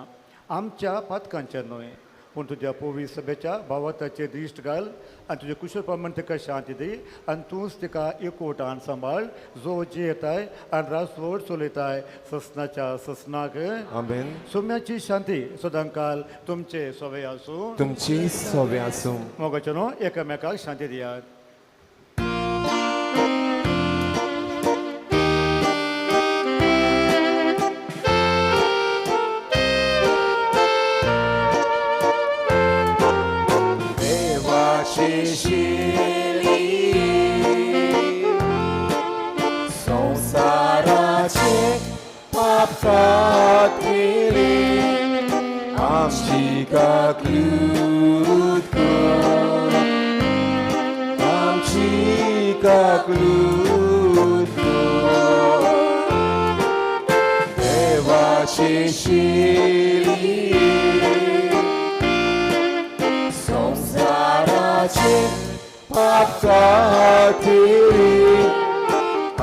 आमच्या पातकांचेर न्हय पूण तुज्या पवित्र सभेच्या भावाताचेर दिश्ट घाल आनी तुजे कुशल प्रमाण तिका शांती दी आनी तूंच तिका एकवटान सांबाळ जो जियेताय आनी रासवड चलयताय ससनाच्या ससनाक. आमेन. सोम्याची शांती सदांकाल तुमचे सवे आसूं. तुमची सवे आसूं. मोगाचें न्हू एकामेकाक शांती दियात. संसाराचे पाप कातली आमची काकलूत कर, आमची काकलूत कर. देवाची शिली संसाराचे पाप कातली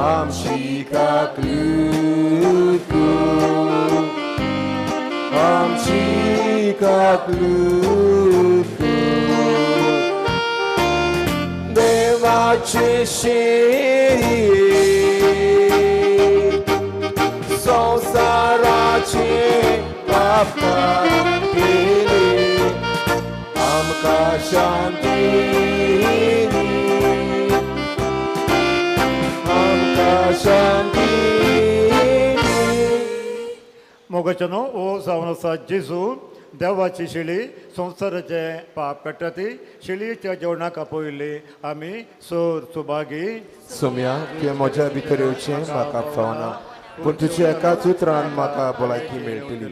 आमची काकलूत कर, आमची काकलूत कर. देवाचे शेरी संसाराचे पाप कातली आमकां शांती दी, आमकां शांती दी. मोगाचें न्हू ओ जावन आसा जेजू देवाची शिळी संवसाराचें पाप काडटा ती शिळीच्या जेवणाक आपयल्ली आमी सोर सुभागी. सोम्या तुवें म्हज्या भितर येवचें म्हाका फावना पूण तुज्या एकाच उतरान म्हाका भलायकी मेळटली.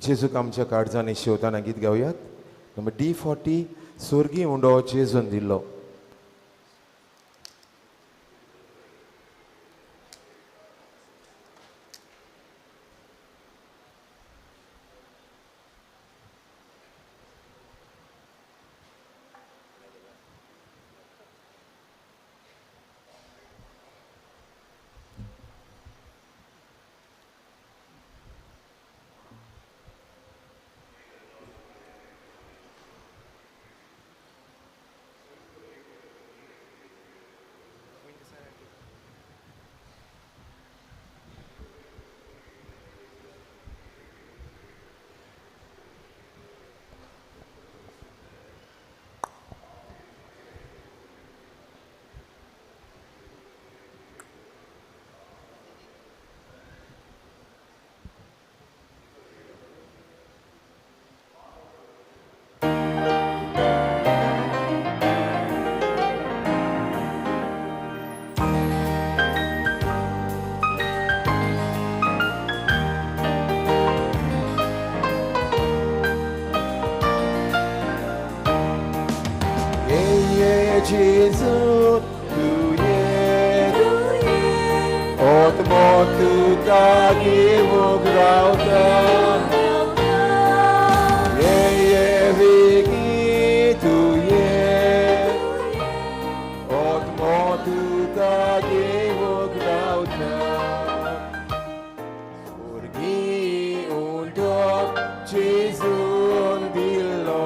जेजूक आमच्या काळजांनी शेवताना गीत गावयात. नंबर D40 स्वर्गीय उंडो जेजून दिल्लो. Gesù, tu Otmo tu kagimu grauta, ye ye vigi tu ye, Otmo tu kagimu grauta, Urgi undok Gesù dillo.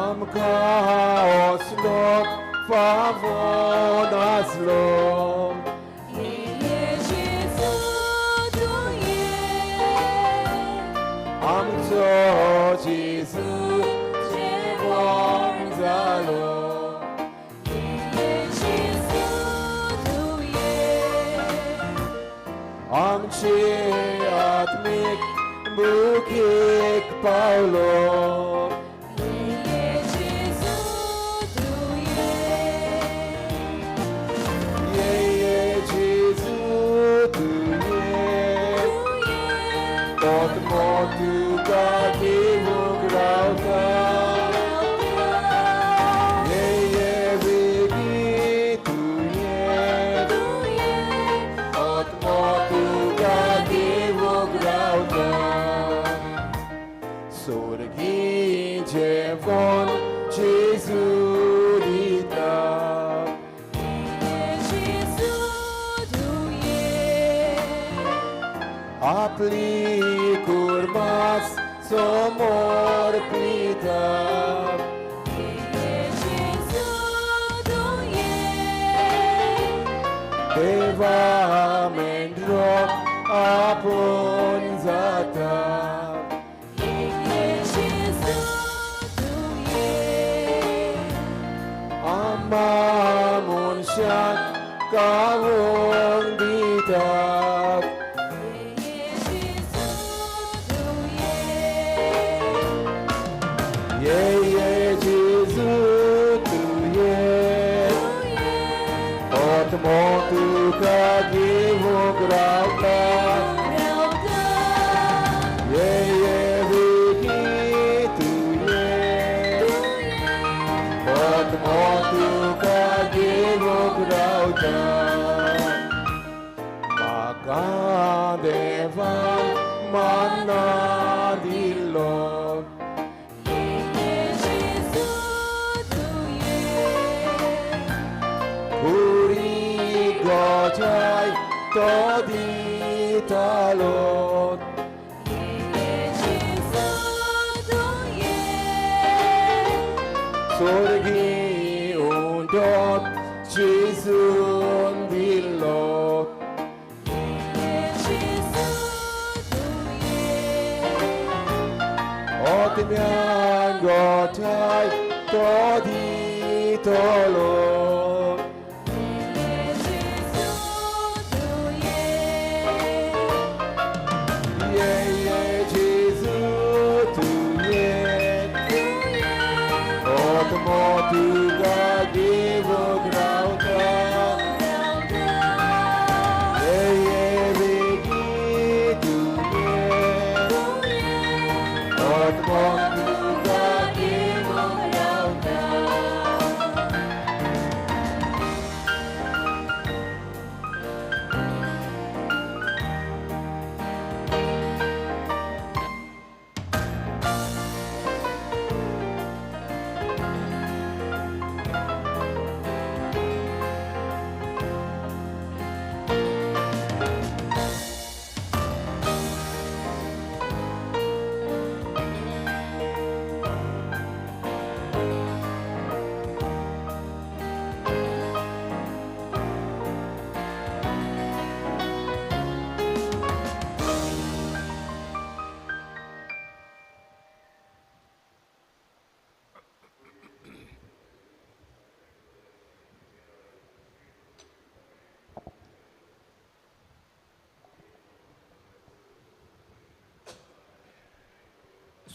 Amka oslot favon aslom. Ye Jesu tu ye. Amzo Jesu jevon zalo. Ye Jesu tu ye. Amche atmik bukik Paulo. Apli kurmas somor plita. Ye Jesu tu ye. Deva mendro apon zata. Ye Jesu tu ye. Amma munsyak kawon dita. Motu kagimu grauta, ye ye vigi tu ye. Motu kagimu grauta, maka deva mana dillo. Gojai todi talot. Ye Jesu tu ye. Sorgi undot Jesu dillo. Ye Jesu tu ye. Otmian gojai todi talot. Motu kagimu grauta, ye ye vigi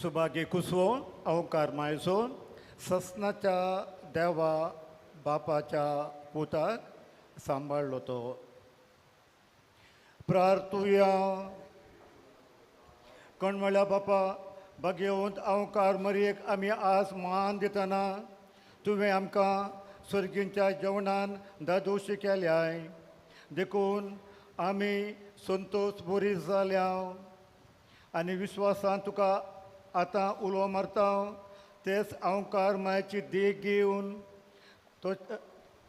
Subhagi कुसवो अवकार मायसो ससनाच्या देवा बापाच्या पुताक सांबाळलो तो. प्रार्थुया. कोण म्हळ्यार बापा भाग्यवंत अवकार मरयेक आमी आज मान दितना तुवें आमकां सर्गींच्या जेवणान दादोशी केल्याय, देखून आमी संतोष बरी जाल्या आनी विश्वासान तुका आतां उलो मारता. तेच अवकार मायची देख घेवन तो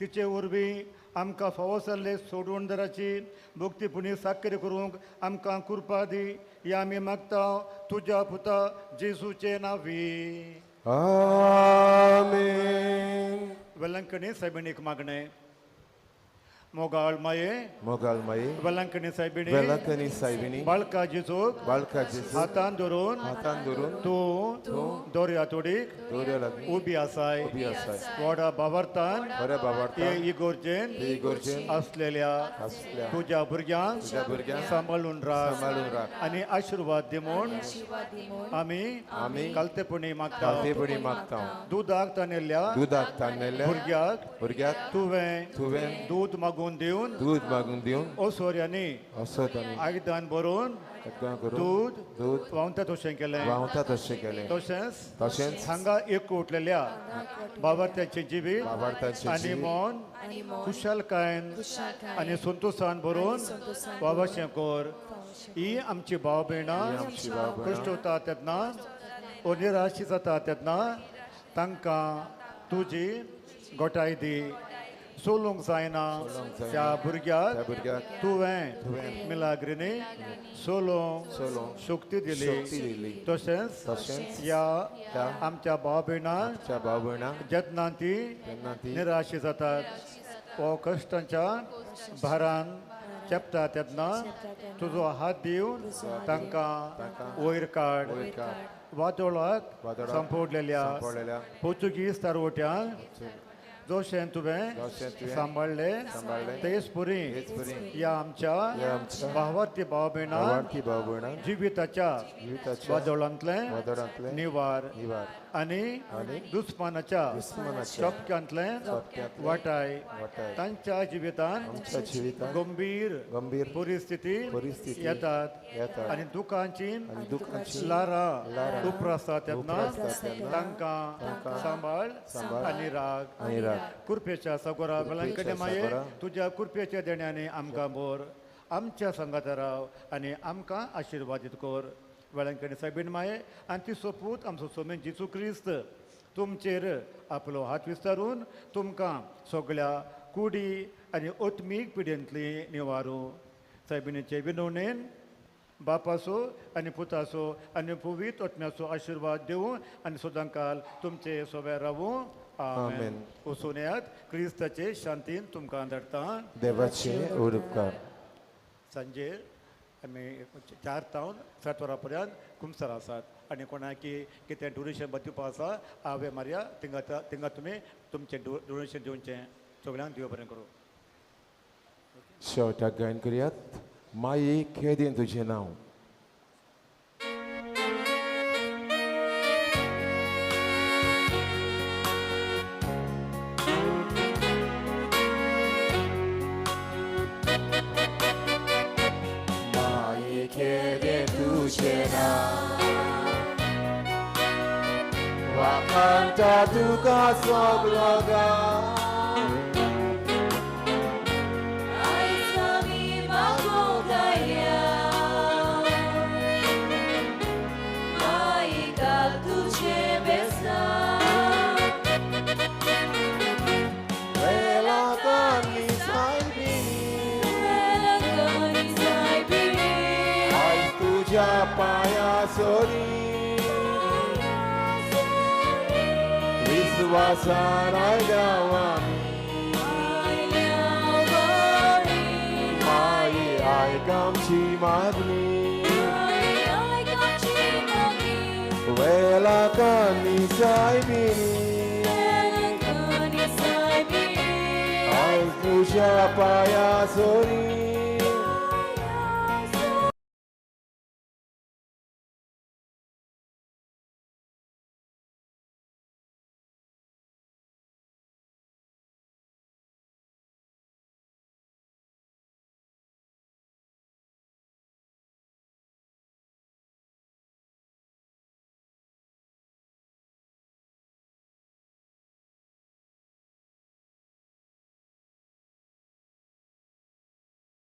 तिचे वरवीं आमकां फावो जाल्ले सोडवणदाराची भक्तीपुणी साखर करूंक आमकां कृपा दी, ही आमी मागता तुज्या पुता जेजूचे नांवी. आमेन. वेलंकणी सायबिणीक मागणें. मोगाळ माये, मोगाळ माये, वेलंकणी सायबिणी, वेलंकणी सायबिणी, बाळका जेजूक, बाळका जेजूक हातान धरून, हातान धरून तूं दोर्या तोडीक दोर्या लागीं उबी आसाय, उबी आसाय, व्हडा भावार्थान, व्हडा भावार्थान हे इगोर्जेन, हे इगोर्जेन आसलेल्या आसलेल्या तुज्या भुरग्यांक, तुज्या भुरग्यांक सांबाळून राख, सांबाळून राख आनी आशिर्वाद दी म्हूण आमी आमी कालतेपणी मागता, कालतेपणी मागता. दुदाक तानेल्ल्या, दुदाक तानेल्ल्या भुरग्याक, भुरग्याक तुवें, तुवें दूद मागून दिवन, दूद मागून दिवन ओसोऱ्यांनी ओसोऱ्यांनी आयदन भरून दूद दूद व्हांवता तशें केलें, व्हांवता तशें केलें. तशेंच तशेंच हांगा एकवटलेल्या बाबार्थ्याचें जिवीत बाबार्थ्याचें आनी मन खुशालकायेन आनी संतोशान भरून वावाशें कर. ही आमची भाव भयणां कश्ट वता तेन्ना ओ निराशी जाता तेन्ना तांकां तुजी गोठाय दी. सोलूंक जायना त्या भुरग्याक तुवें मिलाग्रिनी सोलोंक शक्ती दिली. तशेंच ह्या आमच्या भाव भयणांक जेन्ना ती निराशी जातात वो कश्टांच्या भारान चेपता तेन्ना तुजो हात दिवन तांकां वयर काड. वादोळाक सांपडलेल्या पोर्तुगीज तारवट्यांक जशें तुवें सांबाळ्ळें तेच पुरी ह्या आमच्या भावार्थी भाव भयणां जिविताच्या वादळांतलें निवार आनी दुस्मानाच्या चपक्यांतलें वाटाय. तांच्या जिवितांत गंभीर गंभीर परिस्थिती येतात आनी दुखांची ल्हारां उप्रासतात तेन्ना तांकां सांबाळ आनी राग. कृपेच्या सागोरा वेलंकणी माये तुज्या कृपेच्या देण्याने आमकां भर, आमच्या संगाता राव आनी आमकां आशिर्वादीत कर. वेलंकणी सायबीण माये आनी ती सोपूत आमचो सोमेन जेजू क्रिस्त तुमचेर आपलो हात विस्तारून तुमकां सगळ्या कुडी आनी आत्मीक पिडेंतली निवारू. सायबिणीचे विनवणेन बापाचो आनी पुताचो आनी पवित्र आत्म्याचो आशिर्वाद दिवं आनी सदांकाल तुमचे सोबे रावूं. आमेन. वचून येयात. क्रिस्ताचे शांतीन तुमकां धाडटा. देवाचे उपकार. सांजे आमी 4 तावन 7 वरां पर्यंत कुमसर आसात आनी कोणाकी कितें डोनेशन दिवपा आसा आवे मारया थिंगा थिंगा तुमी तुमचें डोनेशन दिवचें. सगळ्यांक देव बरें करूं. शेवटाक गायन करयात. माई खेदेन तुजें नांव. माई खेदेन तुजें नांव वाखाणटा तुका सगलो गांव. पाया सोरी विश्वासान आयल्या आमी माई आयक आमची मागणी वेलाकानी सायबिणी आयज तुज्या पाया सोरी